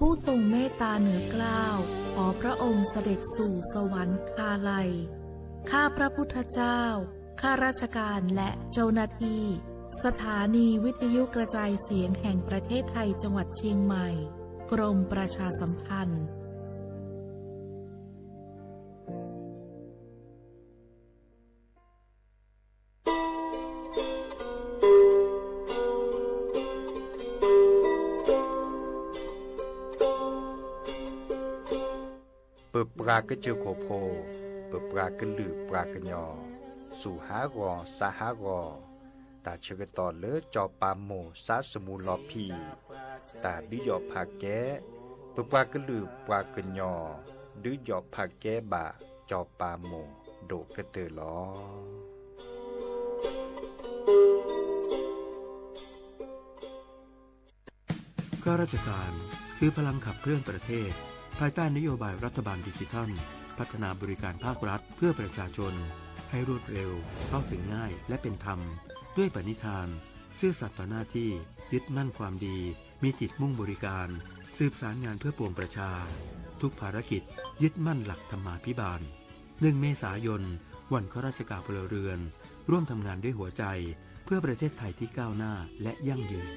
ผู้ทรงเมตตาเหนือกล้าว ขอพระองค์เสด็จสู่สวรรคาลัย ข้าพระพุทธเจ้า ข้าราชการและเจ้าหน้าที่ สถานีวิทยุกระจายเสียงแห่งประเทศไทย จังหวัดเชียงใหม่ กรมประชาสัมพันธ์ ပပှၤကစၢၢ်ခိၣ်ဖိ, ပပှၤကလုာ်ပှၤကညီ, စူၢ်ဟးဂီၤ စးဟးဂီၤ, တၢ်ဆၢကတီၢ်လၢစီၤပၤမိၢ် စးစမူၤလီၤဖံး, တၢ်ဒုးယီၣ်ဖးကဲ, ပပှၤကလုာ်ပှၤကညီ ဒုးယီၣ်ဖးကဲဘၣ် စီၤပၤမိၢ် ဒိၣ်ကတၢၢ်လီၤ. ข้าราชการ คือพลังขับเคลื่อนประเทศ ภายใต้นโยบายรัฐบาลดิจิทัล พัฒนาบริการภาครัฐเพื่อประชาชน ให้รวดเร็ว เข้าถึงง่าย และเป็นธรรม ด้วยปณิธาน ซื่อสัตย์ต่อหน้าที่ ยึดมั่นความดี มีจิตมุ่งบริการ สืบสารงานเพื่อปวงประชา ทุกภารกิจ ยึดมั่นหลักธรรมาภิบาล หนึ่ง เมษายน วันข้าราชการพลเรือน ร่วมทำงานด้วยหัวใจ เพื่อประเทศไทยที่ก้าวหน้าและยั่งยืน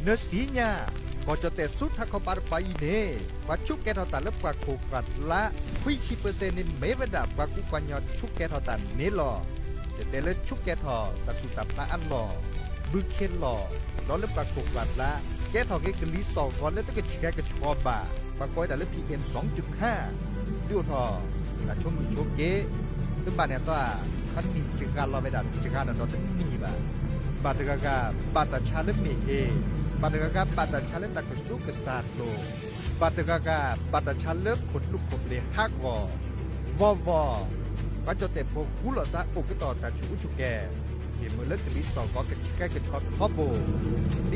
နစံညါ, ကီၢ်ကၠီၣ်တဲၣ်ဆူထးခီပၤတပၤအံၤန့ၣ် ပှၤဆူးကဲထီၣ်တၢ်လၢပှၢ်ခိၣ်ပှၢ်လါ ခွံဆံပၢၢ်စဲၣ်န့ၣ် မ့ၢ်ဝဲဒၣ်ပှၤကူပှၤကညီဆူးကဲထီၣ်တၢ်န့ၣ်လီၤ. ယတဲလၢဆူးကဲထီၣ်တၢ်ဆူးတၢ်ဖျးအလီၢ်, ဘုခ့လီၢ်, ဒီးလၢပှၢ်ခိၣ်ပှၢ်လါ ကဲထီၣ်က့ၤကလံၤစီၣ်ဂီၤလၢတကဆှဲကဆှီဘၣ်, ပှၤကိးဝဲဒၣ်လၢ PM စီၤကၠူၣ်ဟါ, ဒုးအိၣ်ထီၣ် တၢ်ဆိမိၣ်ဆိက့, တဘၣ်န့ၣ်အသီ, တနံၣ်စှၤလီၤဝဲဒၣ် စှၤဒီးဒီးတနံၣ်ဘၣ်. ဘၣ်တဂၤဂၤ ဘၣ်တၢ်ဆါလၢမ့ၢ်အ့, ဘၣ်တဂၤဂၤ ဘၣ်တၢ်ဆါလၢတၢ်ကစူးကစၢ်လိၤ, ဘၣ်တဂၤဂၤ ဘၣ်တၢ်ဆါလၢခိၣ်သူခိၣ်ပျ့ၤဟးဂီၤ, ဝီၤဝီၤ, ပှၤကၠီၣ်တဲၣ်ဖိဃူလိာ်သးအိၣ်ကတီၢ်တၢ်ဆူးအူဆူးကဲ ဟ့ၣ်မုာ်လၢကလံၤစီၣ်ဂီၤကဆှဲကဆှီထီဘိ, ဒ်သိး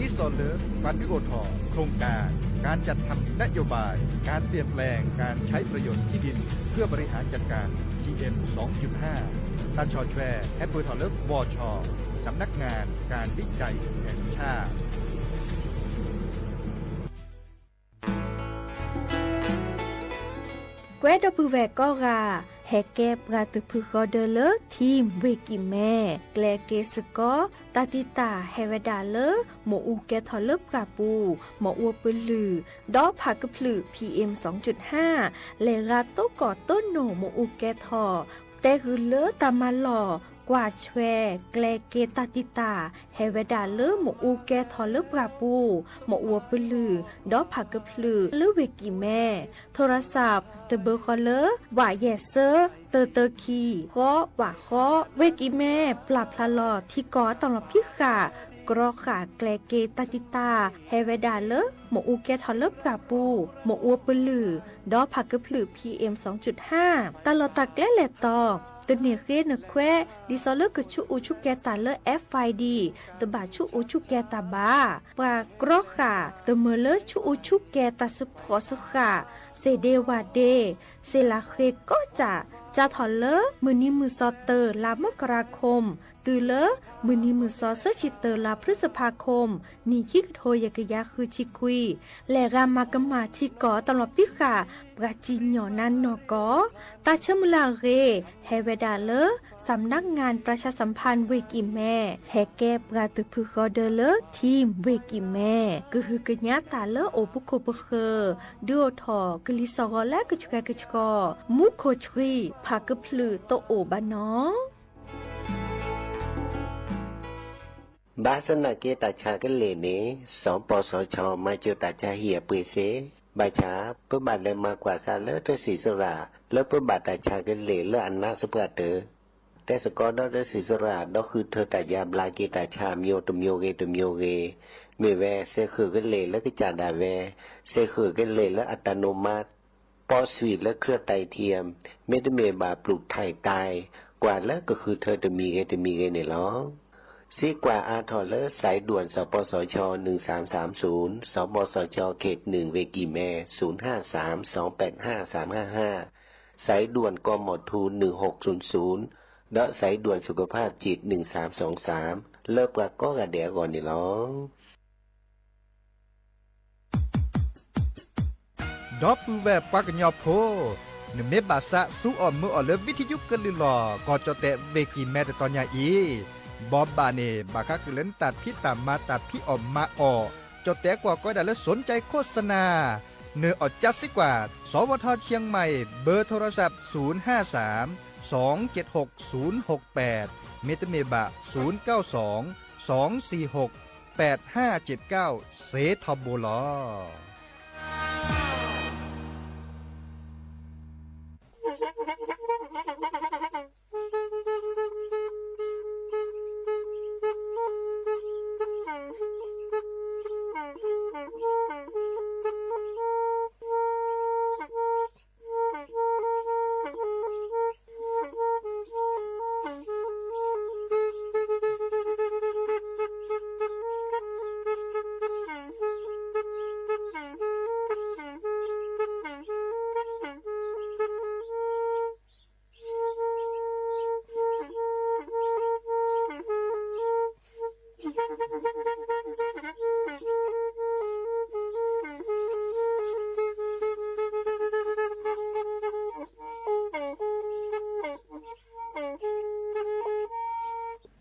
လၢ ပှၤဒုးအိၣ်ထီၣ် โครงการ การจัดทำนโยบาย การเปลี่ยนแปลงการใช้ประโยชน์ที่ดินเพื่อบริหารจัดการ PM สองจุดห้า တၢ်ဆီၣ်ထွဲ ဟဲပၢၢ်ထီၣ်လၢ บช สำนักงานการวิจัยแห่งชาติ ကွဲဒီပုၢ်ဝဲၢ်ကိးဂၤ, ဟဲကဲပှၤသုးဖုဃီဒၢလၢ Team ဝ့ၢ်ကံၢ်မဲ, ကျဲက့ၤစ့ၢ်ကီး တၢ်တံာ်တာ်ဟဲဝဲဒၣ်လၢ မ့ၣ်အူကဲထီၣ်လၢပှၢ်ပူၤ, မ့ၣ်အူပလုၢ်, ဒီးဖးကဖျၢၣ် PM စီၤကၠူၣ်ဟါ, လဲၤဂၤတိကီၢ်တိနိၣ်မ့ၣ်အူကဲထီၣ်, တဲဃုာ်လၢတၢ်မၤလီၢ် ကွၢ်ဆွဲ ကျဲက့ၤတၢ်တံာ်တာ် ဟဲဝဲဒၣ်လၢမ့ၣ်အူကဲထီၣ်လၢပှၢ်ပူၤ, မ့ၣ်အူပလုၢ်, ဒီးဖးကဖျၢၣ်လၢဝ့ၢ်ကံၢ်မဲ, ထိရစး တဘၢဃီလၢ ဝးယဲၢ်သၢ တၢတၢခံ ဃီ ဝးဃီ, ဝ့ၢ်ကံၢ်မဲ ပျၢ်ဖျါလီၤထံကီၢ်အတၢ်လီၤဖံးဃာ် ကြီဃာ်ကျဲက့ၤတၢ်တံာ်တာ် ဟဲဝဲဒၣ်လၢ မ့ၣ်အူကဲထီၣ်လၢပှၢ်ပူၤ, မ့ၣ်အူပလုၢ်, ဒီးဖးကဖျၢၣ် PM စီၤကၠူၣ်ဟါ, တၢ်လီၢ်တၢ်ကျဲလဲၤတီၤ, တန့ၢ်ဃ့နခွဲး ဒ်သိးလၢကဆူးအူဆူးကဲတၢ်လၢ FID တဘၣ်ဆူးအူဆူးကဲတၢ်ဘၣ်. ပှၤကြီဃာ် တမၢလၢဆူးအူဆူးကဲတၢ်စ့ဖှီၣ်စ့ဃာ်, စ့ဒ့ဝးဒ့, စ့လးဃ့ကိးစၢ်, စးထီၣ်လၢ မုၢ်နံၤမုၢ်သီ တၢ လါမကရၤခိၣ် တုၤလၢ မုၢ်နံၤမုၢ်သီ သၢဆံတၢ လါဖျုစဖါခိၣ် နံၣ်ခံကထိယဲၢ်ကယၤဃုဆံခွံ, လဲၤဂၤမၤကမၣ်ထံကီၢ်တၢ်လီၤဖံးဃာ် ပှၤစံၣ်ညီၣ်နါနီၢ်ကီၢ်, တၢ်ဆၢမုၢ်လၢ်အဂ့ၢ် ဟဲဝဲဒၣ်လၢ စးနးငၣ်ပြၢၢ်ဆၢၣ်စၣ်ဖၣ်ဝ့ၢ်ကံၢ်မဲ, ဟဲကဲပှၤသုးဖုဃီဒၢလၢ ထံဝ့ၢ်ကံၢ်မဲ, ကဟုကညးတၢ်လၢအိၣ်ပူၤခိၣ်ပဃၢၤ, ဒုးအိၣ်ထီၣ်ကလံၤစီၣ်ဂီၤလၢကဆှဲကဆှီ, မူခိၣ်ဆှံ, ဖးကဖျၢၣ်တအိၣ်ဘၣ်နီၤ. ဘၣ်ဆၣ်သနာ်က့ တၢ်ဆါကလ့ၢ်န့ၣ် စီၤပီၣ်စီၤဆီ မၤစၢၤတၢ်ဆါဟံၣ်အပှ့ၤစ့, ဘၣ်ဆၣ် ပဘၣ်လဲၤမၤကွၢ်စးလၢတၢ်စံးစရၣ် လၢပဘၣ်တၢ်ဆါကလ့ၢ်လၢအနးစပှၢ်တၢၢ်, တဲစ့ၢ်ကီးဒီးတၢ်စံးစရၣ် ဒီးဃုထၢတၢ်ယါဘျါက့ၤတၢ်ဆါ မျိုးတမျိုးဂ့ၤတမျိုးဂ့ၤ, မ့ၢ်ဝဲ စဲဃုာ်ကလ့ၢ်လၢကစၢ်ဒၣ်ဝဲ, စဲဃုာ်ကလ့ၢ်လၢအတၢ်နိမး, ပော့ဆွံၣ်လၢ เครื่องไตเทียม, မ့တမ့ၢ်ဘၣ် ပျူၢ်ထၢၣ်တၢ်, ကွၢ်လၢကဃုထၢတမံၤဂ့ၤတမံၤဂ့ၤန့ၣ်လီၤ. စံးကွၢ်အါထီၣ်လၢ สายด่วน สปสช หนึ่งสามสามศูนย์, สปสช เขตหนึ่ง ဝ့ၢ်ကံၢ်မဲ, ศูนย์ห้าสาม สองแปดห้า สามห้าห้า, สายด่วน กมธ หนึ่งหกศูนย์ศูนย์ ဒီး สายด่วนสุขภาพจิต หนึ่งสามสองสาม လၢပှၤကိးဂၤဒဲးအဂီၢ်န့ၣ်လီၤ. ဒီပုၢ်ဝဲၢ်ပှၤကညီဖိ, နမ့ၢ်ဘၣ်သးစူအီၣ်မုာ်အီၣ်လၢဝံထယုကလုၢ်လီၢ် ကီၢ်ကၠီၣ်တဲၣ်ဝ့ၢ်ကံၢ်မဲတတီၤညါအံၤ, ဘီဘၣ်န့ၣ် ဘၣ်ဃးဃုာ်လၢနတၢ်ဖံးတၢ်မၤတၢ်ဖံးအီၣ်မၤအီၣ်, ကၠီၣ်တဲၣ်ကွၢ်ကီးဝဲဒၣ်လၢ สนใจโฆษณา နအီၣ်ကၠါစ့ၢ်ကီး, สวท.เชียงใหม่ เบอร์โทรศัพท์ ศูนย์ห้าสาม สองเจ็ดหก ศูนย์หกแปด မ့တမ့ၢ်ဘၣ် ศูนย์เก้าสอง สองสี่หก แปดห้าเจ็ดเก้า စ့ထီဘိလီၤ.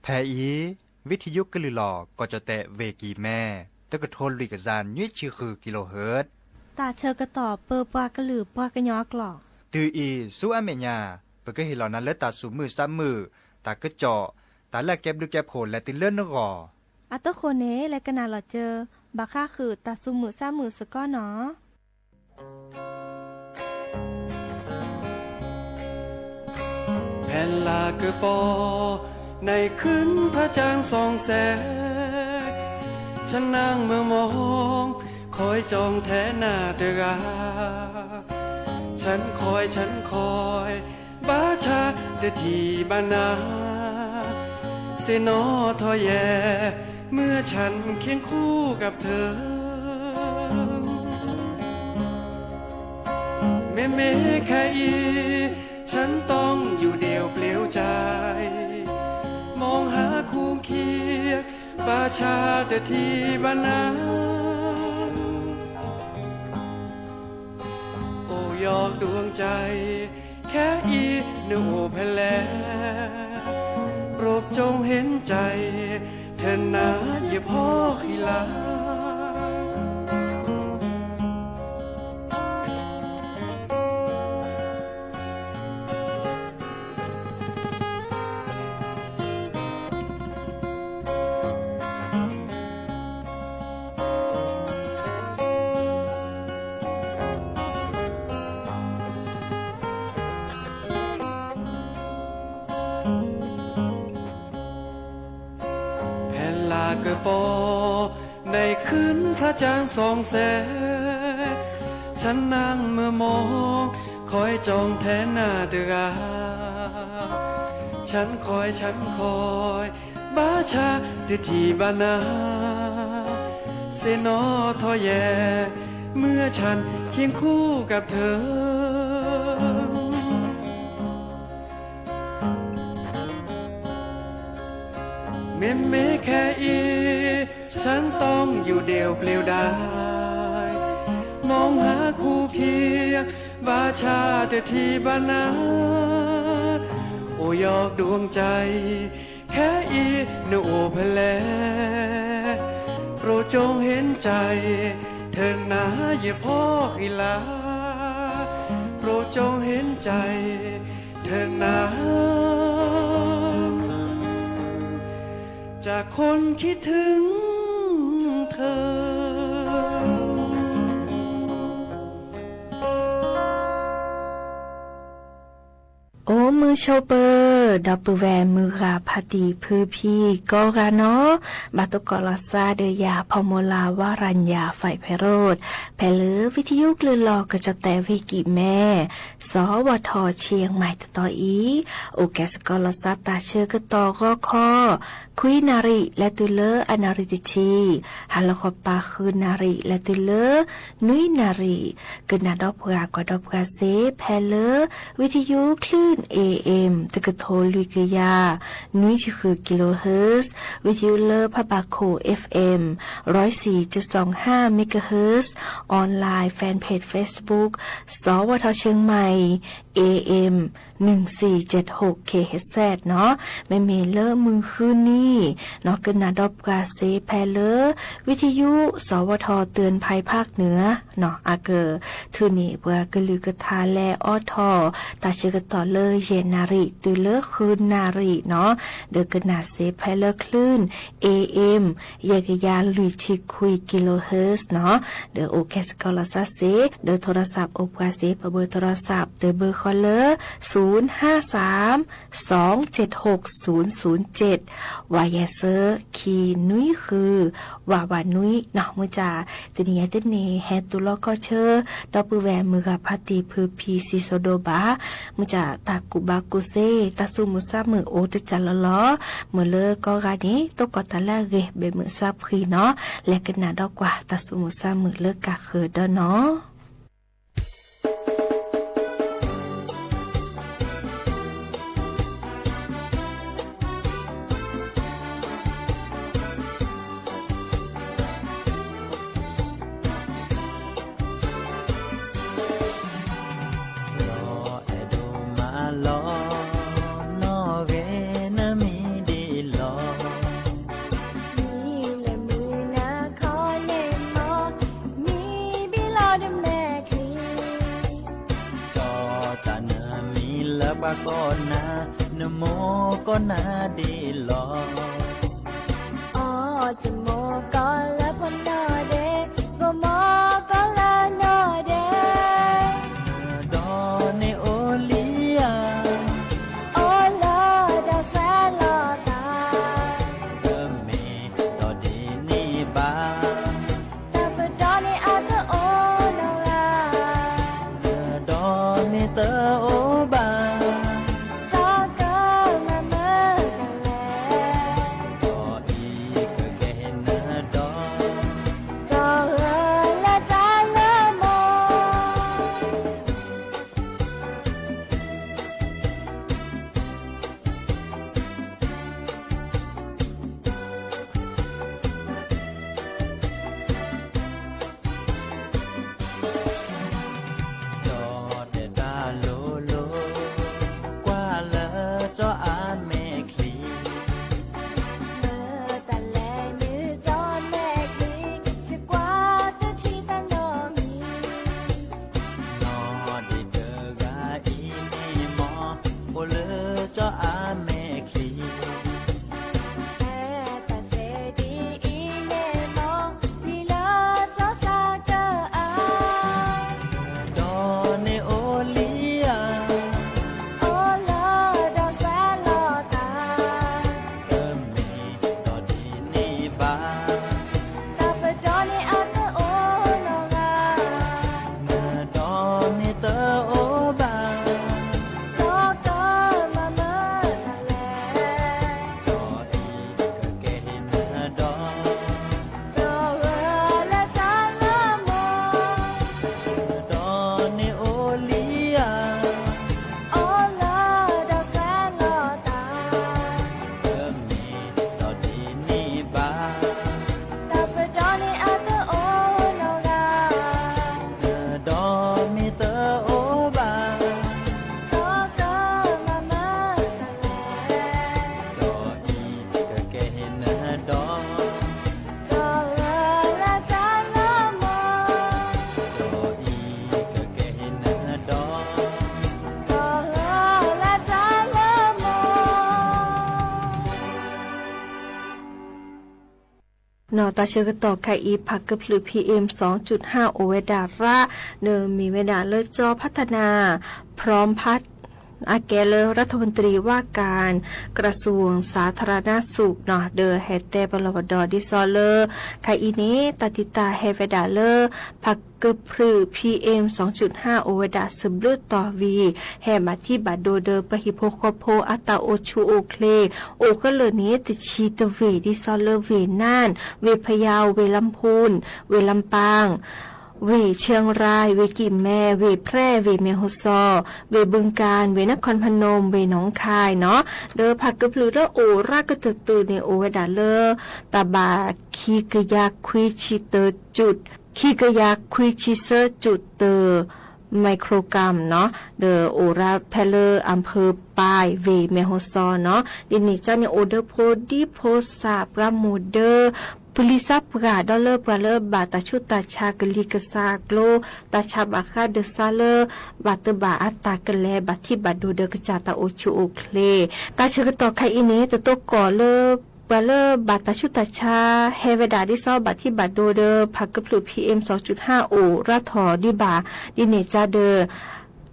ဖဲအံၤ ဝံထယုကလုၢ်လီၢ် ကီၢ်ကၠီၣ်တဲၣ်ဝ့ၢ်ကံၢ်မဲ တကထိလွံၢ်ကယၤနွံဆံဃုကံလိဟၢၣ်, တၢ်ဆၢကတီၢ်ပၢပှၤကလုာ်ပှၤကညီအကျိာ်, တုၤအံၤ ဆူအမဲာ်ညါ ပကဟ့ၣ်လီၤနၤလၢတၢ်သူၣ်မုာ်သးမုာ်, တၢ်ကစီၣ်, တၢ်လၢအကဲဘျုးကဲဖှိၣ်လဲၤတုၤလၢနဂီၢ်. အတဃိန့ၣ် လဲၤကနၣ်လီၤစၢၤ ဘၣ်ဃးဃုာ်တၢ်သူၣ်မုာ်သးမုာ်စ့ၢ်ကီးနီၤ. ဖဲလါကပီၤ ในคืนพระจันทร์ส่องแสง ฉันนั่งเมือมอง คอยจ้องแทนหน้าเธอรา ฉันคอย ฉันคอย บาชา เธอที่บ้านนา เสนอทอแย เมื่อฉันเคียงคู่กับเธอ เมเมแค่อี ฉันต้องอยู่เดี่ยวเปลี่ยวใจ มองหาคู่เคียง บาชา เธอที่บ้านนา โอ้ยอกดวงใจ แค่อี เนอโอแพแล โปรดจงเห็นใจ เธอหนา อย่าพอขีลา ဖဲလါကပီၤ ในคืนพระจันทร์ส่องแสง ฉันนั่งเมือมอง คอยจ้องแทนหน้าเธอรา ฉันคอย ฉันคอย บาชา เธอที่บ้านนา เสนอทอแย เมื่อฉันเคียงคู่กับเธอ เมเมแค่อี ฉันต้องอยู่เดี่ยวเปลี่ยวดาย มองหาคู่เคียง บาชา เธอที่บ้านนา โอ้ยอกดวงใจ แค่อี เนอโอแพแล โปรดจงเห็นใจ เธอหนา อย่าพอขีลา โปรดจงเห็นใจ เธอหนา จากคนคิดถึงเธอ အိၣ်မုာ်ဆိးပၢၤ ဒီပုၢ်ဝဲၢ်မုၢ်ဂၤဖါတံၢ်ဖုဖံ ကိးဂၤနီၤ, ဘၣ်သကိးလီၤသးဒီးယၤ ဖီမီလၤ ဝါရၤညၣ် ဖဲးဖဲးရိၣ်, ဖဲလၢ ဝံထယုကလုၢ်လီၢ် ကီၢ်ကၠီၣ်တဲၣ်ဝ့ၢ်ကံၢ်မဲ စီၤဝီၤထီၣ် ဆံၣ်မဲၣ် တတီၤအံၤ, အိၣ်ကဲစ့ၢ်ကီးလီၤသးတၢ်ဆၢကတီၢ်ဂီၤခီ, ခွံနၣ်ရံၣ် လဲၤတုၤလၢအနၣ်ရံၣ်တဆံ, ဟါလီၤခီပၤ ဃုနၣ်ရံၣ် လဲၤတုၤလၢ နွံနၣ်ရံၣ်, ကနၣ်ဒီးပှၤကွၢ်ဒီးပှၤစ့ ဖဲလၢ ဝံၤထယု ချံၣ် A M တကထိလွံၢ်ကယၤ နွံဆံဃု kilohertz, ဝံၤထယုလၢဖးဘၣ်ခိၣ် F M ร้อยสี่จุดสองห้าเมกะเฮิรตซ์, online fanpage Facebook สวทเชียงใหม่ A M หนึ่งสี่เจ็ดหก kilohertz နီၤ. မ့မ့ၢ်လၢမုၢ်ဃုနံၤနီၤ ကနၣ်ဒီးပှၤစ့ဖဲလၢ ဝံၤထယု สวท เตือนภัยภาคเหนือနီၤ အကထုးန့ၢ်ပှၤကလုၢ်ကထါ လဲၤအိးထီၣ်တၢ်ဆၢကတီၢ်လၢ ယဲၢ်နၣ်ရံၣ် တုၤလၢဃုနၣ်ရံၣ်နီၤ, ဒီးကနၣ်စ့ဖဲလၢချံၣ် A M ယဲၢ်ကယၤလွံၢ်ဆံခွံ kilohertz နီၤ, ဒီးအိၣ်ကဲစ့ၢ်ကီးလီၤစၢ်စ့, ဒီးထိရစးအိၣ်ပှၤစ့ ပဘၢထိရစး တဘၢဃီလၢ ศูนย์ห้าสาม สองเจ็ดหกศูนย์ศูนย์เจ็ด ဝးယဲၢ်ဆၢ ခံနွံဃု ဝးဝးနွံနီၤ. မုၢ်ကၢ် တနံၤအံၤတနံၤ ဟဲတူၢ်လိာ်ခီၣ်ဆၢ ဒီပုၢ်ဝဲၢ်မုၢ်ဂၤဖါတံၢ်ဖုဖံ စံၣ်စိၤဒိၣ်ဘၣ်, မုၢ်ကၢ် တၢ်ကူၣ်ဘၣ်ကူၣ်သ့ တၢ်သူၣ်မုာ်သးမုာ်အိၣ်တကၢ်လီၤလီၤ. မ့ၢ်လၢကိးဂၤန့ၣ် သကိးတၢ်လၢအဂ့ၤ ဘဲးမုာ်စၢ်ဖှံနီၤ, လဲၤကနၣ်ဒီးကွၢ် တၢ်သူၣ်မုာ်သးမုာ်လၢကးဃၢၤဒီးနီၤ. လီၤအဲၣ်ဒိးမၤလီၤ နီၣ်ဂ့ၤနမံၤဒ်လီၤ. မံၤလဲၤမုၢ်နၤခီန့ၣ်မီၤ, မံၤဘံၣ်လီၤတမဲာ်ချံ. ကၠီၣ်တၢ်နမံၤလၢပှၤကိးနၤ, နမိၢ်ကိးနၤဒ်လီၤ. အီၣ်တမိၢ်ကီၢ်လၢပှၤနီၢ်ဒဲး, ကိးမိၢ်ကီၢ်လၢနီၢ်ဒဲး. နဒီန့ၢ်အိၣ်လံဧါ, အိၣ်လၢဒီးဆွဲလီၤသး, တမ့ၢ်ဒီးဒ်န့ၣ်ဘၣ်. တၢ်ပဒီန့ၢ်အတအိၣ်နီတဂၤ, နဒီန့ၢ်တအိၣ်ဘၣ်. တၢ်ကမၤမုာ်တၢ်လဲၣ်, တၢ်အံၤကကဲနဒီ, တၢ်ဂၢၢ်လၢတၢ်လၢမီၤ. ကၠီၣ်တဲာ်တၢ်လိၤလိၤ, ကွၢ်လၢကၠီၣ်အါမဲာ်ချံ. မ့ၢ်တၢ်လဲၤနုာ်ကၠီၣ်မဲာ်ချံ, ယကွၢ်တထံၣ်တၢ်နီတမံၤ. နီၢ်ဒံးတဂၤအံၤန့ၣ်မီၤ, အိၣ်လၢကၠီၣ်အါမဲာ်ချံ. အဲၣ်တၢ်စဲဒ်အံၤန့ၣ်မီၤ, လံာ်လၢကၠီၣ်စးကအါ. နဒီန့ၢ်အိၣ်လံဧါ, အိၣ်လၢဒီးဆွဲလီၤသး, တမ့ၢ်ဒီးဒ်န့ၣ်ဘၣ်. တၢ်ပဒီန့ၢ်အတအိၣ်နီတဂၤ, နဒီန့ၢ်တအိၣ်ဘၣ်. တၢ်ကမၤမုာ်တၢ်လဲၣ်, တၢ်အံၤကကဲနဒီ, တၢ်ဂၢၢ်လၢတၢ်လၢမီၤ. နဒီန့ၢ်အိၣ်လံဧါ, အိၣ်လၢဒီးဆွဲလီၤသး, တမ့ၢ်ဒီးဒ်န့ၣ်ဘၣ်. တၢ်ပဒီန့ၢ်အတအိၣ်နီတဂၤ, နဒီန့ၢ်တအိၣ်ဘၣ်. တၢ်ကမၤမုာ်တၢ်လဲၣ်, တၢ်အံၤကကဲနဒီ, တၢ်ဂၢၢ်လၢတၢ်လၢမီၤ. တၢ်အံၤကကဲနဒီ, တၢ်ဂၢၢ်လၢတၢ်လၢမီၤ. နီၢ်တၢ်ဆၢကတီၢ်ခဲအံၤ ဖးကဖျၢၣ် P M สองจุดห้า အိၣ်ဝဲဒၣ်ရၣ်, ဒီးမ့ၢ်ဝဲဒၣ်လၢကၠီၣ် พัฒนา พร้อมพัฒน์ အကဲလၢ รัฐมนตรีว่าการกระทรวงสาธารณสุข နီၤ ဒီးဟဲတဲပလီၢ်ပဒီ ဒ်သိးလၢ ခါအံၤန့ၣ် တၢ်တံာ်တာ်ဟဲဝဲဒၣ်လၢ ဖးကဖျၢၣ် PM အိၣ်ဝဲဒၣ်စဘျုးတီၤဝံၤ ဟဲဘၣ်ထံၣ်ဘၣ်ဒိဒီးပှၤဟံၣ်ဖိဃီဖိအတၢ်အိၣ်ဆူၣ်အိၣ်ချ့ အိၣ်ခဲလၢာ်န့ၣ် တဆံတဝ့ၢ် ဒ်သိးလၢဝ့ၢ်နၢၼ်ၣ်, ဝ့ၢ်ဖယၣ်, ဝ့ၢ်လမ်ဖူၣ်, ဝ့ၢ်လမ်ပၣ် ဝ့ၢ်ခၠ့ၣ်ရၢၣ်, ဝ့ၢ်ကံၣ်မဲၣ်, ဝ့ၢ်ဖြဲၣ်, ဝ့ၢ်မဲၢ်ဟီၣ်စီၣ်, ဝ့ၢ်ဘုကၣ်, ဝ့ၢ်နခီၣ်ဖနူၣ်, ဝ့ၢ်နီၣ်ခါနီၤ, ဒီးဖးကဖျၢၣ်လၢအိၣ်ရၢကတၢၢ်တၢၢ်န့ၣ် အိၣ်ဝဲဒၣ်လၢ တၢ်ဘၣ်ခံကယၤခွံဆံတၢ ခံကယၤခွံဆံသၢကၠူၣ်တၢ microgram နီၤ, ဒီးအိၣ်ရၢဖဲလၢအဖၢပၢ်ဝ့ၢ်မဲၢ်ဟီၣ်စီၣ်နီၤ, ဒ်န့ၣ်ကန့ၣ် အိၣ်ဒီးဖိဒံဖိသၣ်ပှၤမိၢ်ဒၢ ပလံၤစၢပှၤဒီးလၢပှၤလၢဘၣ်တၢ်ဆူးတၢ်ဆါကလံၤကစးအကျိ တၢ်ဆါဘၣ်ဃးဒီးစးလၢ ဘၣ်တဘၣ်အတၢ်ကလဲၤဘၣ်ထံၣ်ဘၣ်ဒိဒီးကစၢ်တၢ်အိၣ်ဆူၣ်အိၣ်ချ့ တၢ်ဆၢကတီၢ်ခါအံၤန့ၣ် တတိၢ်ကီၢ်လၢ ပှၤလၢဘၣ်တၢ်ဆူးတၢ်ဆါဟဲဝဲဒၣ်ဒ်သိးဘၣ်ထံၣ်ဘၣ်ဒိဒီးဖးကဖျၢၣ် PM အိၣ်ရၢထီၣ်ဒံးဘၣ် ဒ်န့ၣ်ကဒီး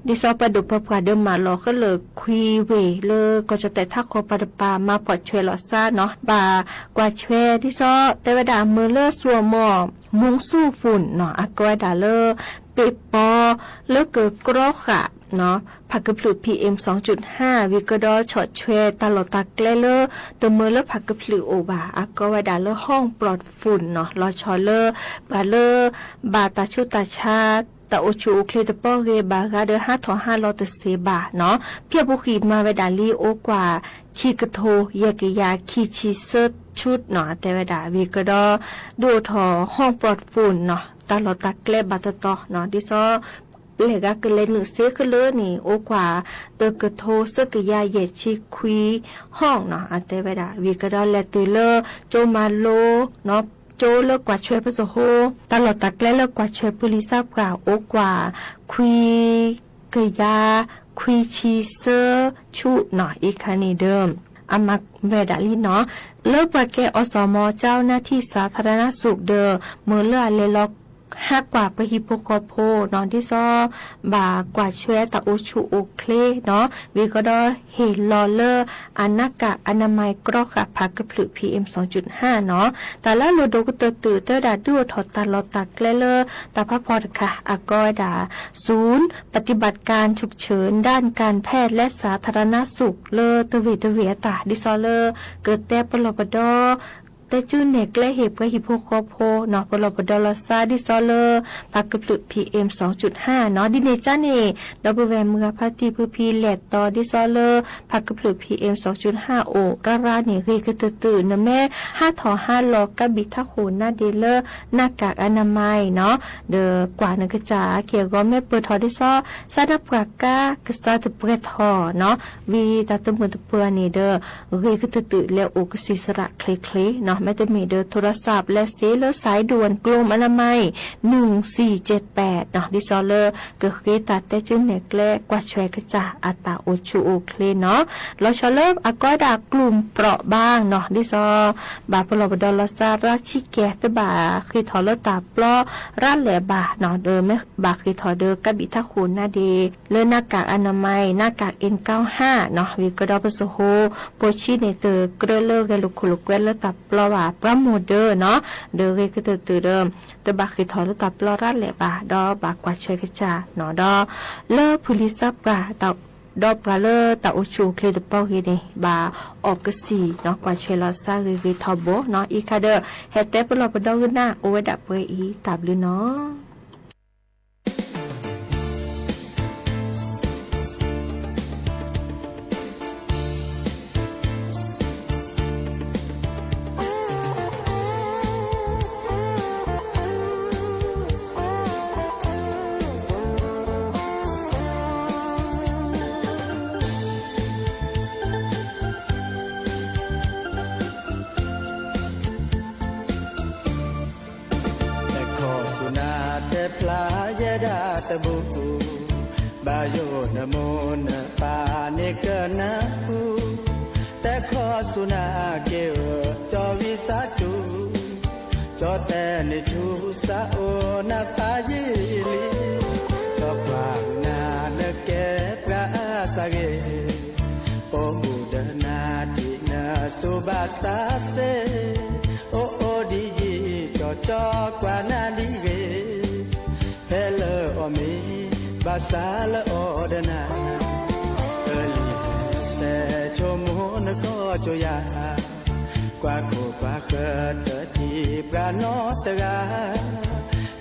ဒ်သိးပှၤဒိၣ်ပှၤပှၢ်ဒီးမၤလီၤဃဲလၢာ်ခွံဝ့ၢ်လၢကီၢ်ကၠီၣ်တဲၣ်ထးခိၣ်ပှၤတပၤမၤပိာ်ဆွဲလီၤစၢ်နီၤ ဘၣ်ကွၢ်ဆွဲဒ်သိးတဲဝဲဒၣ်မ့ၢ်လၢစူအမီၢ် မူစူၣ်ဖူၣ်နီၤ အကီဝဲဒၣ်လၢ ပ့ၣ်ပီလၢကကြီဃာ် ဖးကဖျၢၣ် PM ဝံၤကဒီးဆီၣ်ဆွဲတၢ်လီၢ်တၢ်ကျဲလၢ တမ့ၢ်လၢဖးကဖျၢၣ်အိၣ်ဘၣ် အကီဝဲဒၣ်လၢ ห้องปลอดฝุ่น နီၤ လီၤဆီလၢ ပှၤလၢ ဘၣ်တၢ်ဆူးတၢ်ဆါ တၢ်အိၣ်ဆူၣ်အိၣ်ချ့တပီၢ်ဂ့ၤဘၣ်ဂၤဒီးဟးထီၣ်ဟးလီၤတသ့ဘၣ်နီၤ ဖဲအပူၤကွံာ်မၤဝဲဒၣ်လံအိၣ်ကွၢ် ခံကထိယဲၢ်ကယၤခံဆံသၢဆူၣ်နီၤ အတဲဝဲဒၣ်ဝံၤကဒီး ဒုးအိၣ်ထီၣ် ห้องปลอดฝุ่น နီၤ တၢ်လီၢ်တၢ်ကျဲဘၣ်တတီၤနီၤ ဒ်သိး လဲၤဂၤကလဲၤနုာ်စ့ခဲလၢာ်န့ၣ် အိၣ်ကွၢ်တကထိသၢကယၤယဲၢ်ဆံခွံ ห้อง နီၤ အတဲဝဲဒၣ်ဝံၤကဒီးလဲၤတုၤလၢ ကၠိမၤလိ ကၠိလၢကွၢ်ဆွဲပစဟိ တၢ်လီၢ်တၢ်ကျဲလၢကွၢ်ဆွဲပလံၤစၢပှၤအိၣ်ကွၢ် ခွံကယၤခွံဆံသၢဆူၣ်နီၤ အံၤခါန့ၣ်ဒီး အမၤဝဲဒၣ်လံနီၤ လၢပှၤကဲ อสม เจ้าหน้าที่สาธารณสุข ဒီး မ့ၢ်လၢအလဲၤလီၤ ဟးကွၢ်ပှၤဟံၣ်ဖိဃီဖိနီၤ ဒ်သိး ဘၣ်ကွၢ်ဆွဲတၢ်အိၣ်ဆူၣ်အိၣ်ချ့နီၤ ဝံၤကဒီးဟ့ၣ်လီၤလၢ အနးကၣ်အနမၤကရီဃာ်ဖးကဖျၢၣ် PM နီၤ တၢ်လၢအလိၣ်ဒိၣ်ကတၢၢ်တၢၢ်တဲဝဲဒၣ်ဒုးအိၣ်ထီၣ်တၢ်လီၢ်တၢ်ကျဲလၢ တၢ်ဖးဖီတခါ အကီဝဲဒၣ် ศูนย์ปฏิบัติการฉุกเฉินด้านการแพทย์และสาธารณสุข လၢတဝ့ၢ်တဝ့ၢ်အတၢ် ဒ်သိးလၢ ကတဲပလီၢ်ပဒီ တဲကၠူနဲၣ်ကျဲဟ့ၣ်ပှၤဟံၣ်ဖိဃီဖိနီၤ ပလီၢ်ပဒီလီၤစၢ်ဒ်သိးလၢ ဖးကဖျၢၣ် PM နီၤ ဒ်န့ၣ်ကန့ၣ် ဒီပုၢ်ဝဲၢ်မုၢ်ဂၤဖါတံၢ်ဖုဖံလဲၣ်တီၤဒ်သိးလၢ ဖးကဖျၢၣ် PM အိၣ်ရၢရၢန့ၣ် ဂ့ၤကတၢၢ်တၢၢ် နမ့ၢ်ဟးထီၣ်ဟးလီၤကးဘံၣ်ထးခိၣ်နါဒ့လၢ หน้ากากอนามัย နီၤ ဒီးကွၢ်နကစၢ်အက့ၢ်အဂီၤမ့ၢ်ပၢၢ်ထီၣ်ဒ်သိး စးနါပှၢ်ကါကစၢ်တပှဲၤထီၣ်နီၤ ဝံၤတၢ်တမုာ်တပၢၤန့ၣ်ဒီး ဂ့ၤကတၢၢ်တၢၢ်လဲၤအိၣ်ကဆံးစရၣ်ချ့ချ့နီၤ မ့တမ့ၢ်ဒီး โทรศัพท์ လဲၤစ့လၢ สายด่วนกรมอนามัย หนึ่งสี่เจ็ดแปด နီၤ ဒ်သိးလၢ ကဃ့တၢ်တဲကၠူနဲၣ်ကျဲကွၢ်ဆွဲကစၢ်အတၢ်အိၣ်ဆူၣ်အိၣ်ချ့နီၤ လီၤဆီလၢအကီဒၣ် กลุ่มเปราะบาง နီၤ ဒ်သိး ဘၣ်ပလီၢ်ပဒီလီၤစၢ်ရၢဆံးကဲၤ တဘၣ်ဃ့ထီၣ်လၢတၢ်ပျီရၣ်လဲၣ်ဘၣ်နီၤ ဒီးမ့ၢ်ဘၣ်ဃ့ထီၣ်ဒီးကးဘံၣ်ထးခိၣ်နါဒ့ လၢ หน้ากากอนามัย หน้ากาก เอ็นเก้าสิบห้า နီၤ ဝံၤကဒီးပစဟိ ပိာ်ဆံန့ၣ်တကြၢးလၢ ဂဲၤလိာ်ခိၣ်လိာ်ကွဲလၢတၢ်ပျီဘၣ် ပှၤမိၢ်ဒၢနီၤ ဒီးဂ့ၤကတၢၢ်တၢၢ်ဒီး တဘၣ်ဃ့ထီၣ်လၢတၢ်ပျီရၣ်လဲၣ်ဘၣ် ဒီးဘၣ်ကွၢ်ဆွဲကစၢ်နီၤ ဒီး လၢဖုလံၤစၢပှၤ ဒီးပှၤလၢတၢ်အိၣ်ဆူၣ်အိၣ်ချ့တပီၢ်ဂ့ၤန့ၣ် ဘၣ်အီၣ်ကစံၣ်နီၤ ကွၢ်ဆွဲလီၤစၢ်ဂ့ၤဂ့ၤထီဘိနီၤ အံၤခါဒီး ဟဲတဲပလီၢ်ပဒီကနၣ်အိၣ်ဝဲဒၣ်ပှဲၤအံၤတၢ်ဘျုးနီၤ တခီဆူနၤတဲဖျါယဲဒၣ်တဘိ, ဘၣ်ယိၣ်နမိၢ်နပၢ်န့ၣ်ကနၢ်ဟူ, တခီဆူနၤက့ၤဧၢ, ကၠီဝံစးစူၤ, ကၠီတဲန့ၣ်ဆူစးအိၣ်နဖးယံာ်လံ, ဒီးကွၢ်နၤနကဲပှၤအါစၢ်ဂ့ၤ ဘၣ်သးစ့ၢ်, အိၣ်အိၣ်ဒ်ယံာ်ကၠီကၠီကွၢ်နၤဒ်ဂ့ၤ, ဖဲလၢအီၣ်မ့ၤ ဘၣ်သးလၢအီၣ်ဒီးနၤ, ကလံၤစဲးဆိကမိၣ်နကီၢ်ကၠိယၤ, ကွၢ်ခိၣ်ကွၢ်ဃၢၤတထံၣ်ပှၤနီတဂၤ,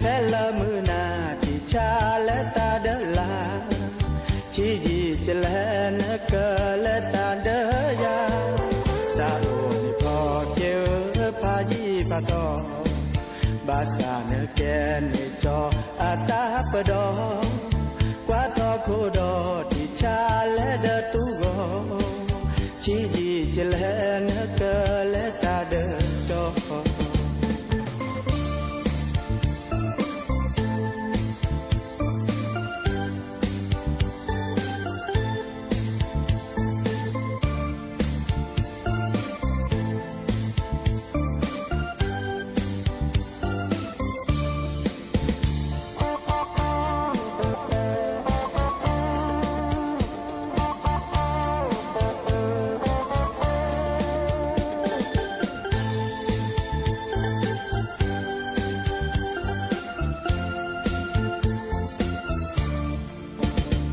ဖဲလၢမုၢ်နၤထံၣ်ဆါလဲၤတၢ်ဒီးလၢ် ဆံးယံာ်ကလဲၤနကလဲၤတၢ်ဒီးယၤ, စးအိၣ်န့ၣ်ဖီက့ၤဧၢဖးယံာ်ဖးထီ, ဘၣ်ဆၣ်နကဲန့ၣ်ကၠီအတၢ်ပဒီ, ကွၢ်ထီၣ်ခိၣ်ဒီးထံၣ်ဆါလဲၤဒီးတူၢ်ဂီၤ, ဆံးယံာ်ကလဲၤနကလဲၤတၢ်ဒီးကၠီ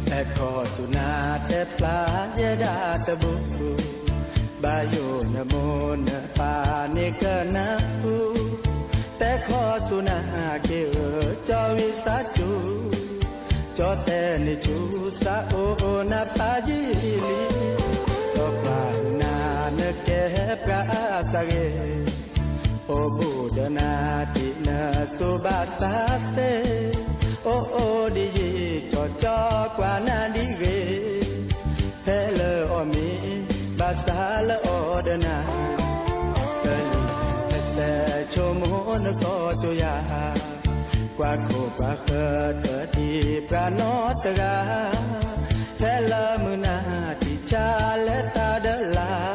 ဟဲခီဆူနၤတဲဖျါယဲဒၣ်တဘိ, ဘၣ်ယိၣ်နမိၢ်နပၢ်န့ၣ်ကနၢ်ဟူ, တဲခီဆူနၤက့ၤဧၢ ကၠီဝံသးစူၤ, ကၠီတဲန့ၣ်ဆူစးအိၣ်နၤဖးယံာ်လံ, ကၠီကွၢ်နၤနကဲပှၤအသးဂ့ၤ အိၣ်ဘူးဒီးနၤဒ်နစိၤဘၣ်သးစ့ၢ်, အိၣ်အိၣ်ဒ်ယံာ်ကၠီကၠီကွၢ်နၤဒ်ဂ့ၤ, ဖဲလၢအီၣ်မ့ၤ ဘၣ်သးလၢအီၣ်ဒီးနၤ, ကလံၤစဲးဆိကမိၣ်နကီၢ်ကၠိယၤ, ကွၢ်ခိၣ်ကွၢ်ဃၢၤတထံၣ်ပှၤနီတဂၤ, ဖဲလၢမုၢ်နၤထံၣ်ဆါလဲၤတၢ်ဒီးလၢ်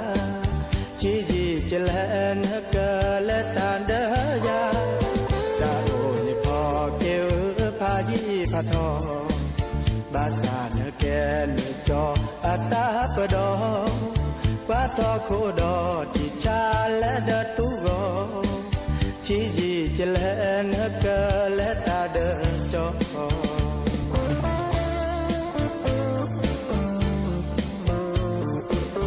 ဆံးယံာ်ကလဲၤနကလဲၤတၢ်ဒီးယၤ, စးအိၣ်န့ၣ်ဖီက့ၤဧၢဖးယံာ်ဖးထီ, ဘၣ်ဆၣ်နကဲန့ၣ်ကၠီအတၢ်ပဒီ, ကွၢ်ထီၣ်ခိၣ်ဒီးထံၣ်ဆါလဲၤဒီးတူၢ်ဂီၤ, ဆံးယံာ်ကလဲၤနကလဲၤတၢ်ဒီးကၠီ နာ်ဒီး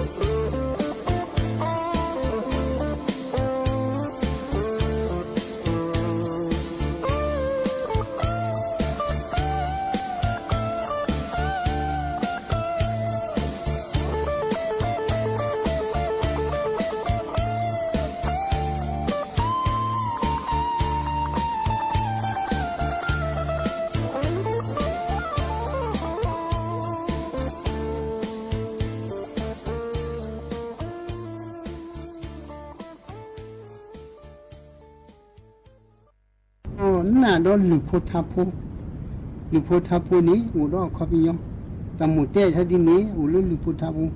လုၢ်ဖိထါဖိ, လုၢ်ဖိထါဖိန့ၣ် အိၣ်ဒီးအခီပညီ, တၢ်မိၣ်တဲဆါဒ်န့ၣ် အိၣ်လၢလုၢ်ဖိထါဖိ,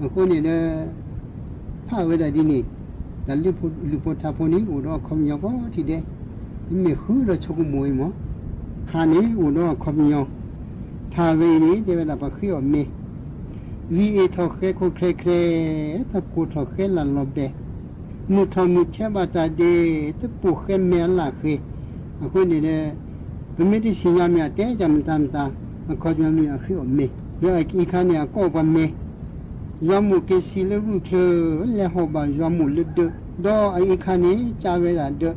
အဃိန့ၣ်ဒီး ဖးဝဲဒၣ်ဒ်န့ၣ်, တၢ်လုၢ်ဖိထါဖိန့ၣ် အိၣ်ဒီးအခီပညီကိးထံၣ်ဒဲး, မ့မ့ၢ်ဃုဒီးဆိကမိၣ်အံၤမး, ထါန့ၣ်အိၣ်ဒီးအခီပညီ, ထါဝဲအံၤန့ၣ် တဲဝဲဒၣ်ပှၤဃ့အီၣ်မ့ၤ, ဝံအ့ၣ်ထီၣ်ဃဲခိၣ်ချဲချဲ, တၢ်ကိၢ်ထီၣ်ဃဲလၢ်လီၤဘဲၣ်, မုၢ်ထီၣ်မုၢ်ဆဲးဘၣ်တၢ်ဒဲး, တပိာ်ဃဲမဲာ်အလၢ်ဃ့, အဃိန့ၣ်ဒီး ပမ့ၢ်တသ့ၣ်ညါမ့ၢ်အတဲတၢ်မတၤမတၤ, အခီပညီမ့ၢ်အဃ့အီၣ်မ့ၤ, ဒီးအအံၤခါန့ၣ် အကိးပှၤမ့ၤ, ယွၤမိၣ်က့ၤစံးလၢဂုၢ်ချၢ, လဲၤဟီၣ်ဘၣ်ယွၤမိၣ်လၢဒၢး, ဒီးအအံၤခါန့ၣ် ကးဝဲဒၣ်ဒၢး,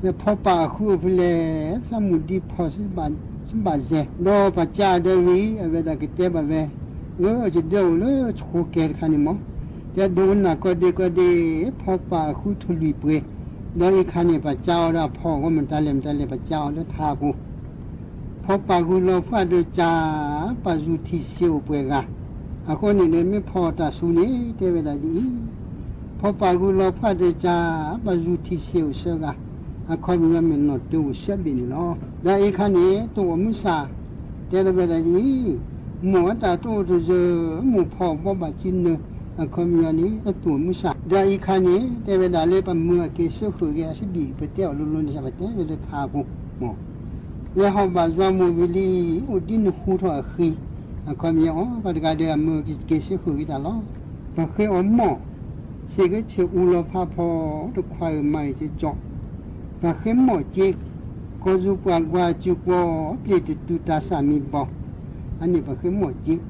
ဒီးဖီပာ်အဃုအဖုလဲၣ်, သးမုၢ်ဒံဖီၣ်စံးဘၣ်စဲး, ဒီးပှၤကးဒၢးဝံၤ အဝဲဒၣ်ကတဲဘၣ်ဝဲ, အၢ ယဒၢးအိၣ်လၢဆိကဲတခါန့ၣ်မး, တဲဒိကနၣ်ကီၢ်ဒ့ကီၢ်ဒ့, ဖီပာ်အဃုထူၣ်လွံၢ်ပှဲၤ, ဒီးအံၤခါန့ၣ် ပှၤကးအီၤဒီးအဖီအဂီၢ်မတၤလဲၣ်မတၤလဲၣ် ပှၤကးအီၤလၢထါအပူၤ ဖီပာ်ဂုၢ်လီၤဖှၣ်ဒီးကၠး, ပာ်ယူၤထံၣ်စ့အိၣ်ပှဲၤဂၤ, အဃိန့ၣ်ဒီး မ့ၢ်ဖီအီၣ်တၢ်ဆူန့ၣ် တဲဝဲဒၣ်ဒ်အံၤ, ဖီပာ်ဂုၢ်လီၤဖှၣ်ဒီးကၠး, ပာ်ယူၤထံၣ်စ့အိၣ်ဆၢဂၤ, အခီပညီမ့ၢ်နီၢ်တအိၣ်ဆၢဘ့ၣ်န့ၣ်လီၤ. ဒီးအံၤခါန့ၣ် တအိၣ်မုၢ်ဆၣ်, တဲလီၤဝဲဒၣ်ဒ်အံၤ, မိၢ်အတၢ်တအိၣ်တယၢၤ, မိၢ်ဖီအီၣ်ဘီဘၣ်ကံနၢၤ, အခီပညီန့ၣ် တအိၣ်မုၢ်ဆၣ်. ဒီးအံၤခါန့ၣ် တဲဝဲဒၣ်လၢပမုၢ်အက့ၤစၢဃုာ်က့ၤအစဘံၣ် ပတဲအီၤလိၤလိၤန့ၣ် ပတဲဝဲလၢထါအပူၤ လဲၤဟီၣ်ဘၣ်ယွၤမိၢ်ဝံၤလံ, အိၣ်ဒ်နဟူထီၣ်အဃံ, အခီပညီအီၤ ပှၤတဂၤဒီးအမုၢ်က့ၤစၢဃုာ်က့ၤတၢ်လီၤ. ပဃ့အီၤမီၢ်, ဆ့ကဆ့အူလီၤဖးဖီ တခွါဧၢမၤအံၤကၠီကၠီ, ပှၤဃ့မီၣ်က့, ကီၢ်စူၤပှၤကွၢ်အစုပှီၤ ပျ့ၤတတုၤတၢ်စၢ်မံဘီ, အန့ၣ်ပှၤဃ့မီၣ်က့,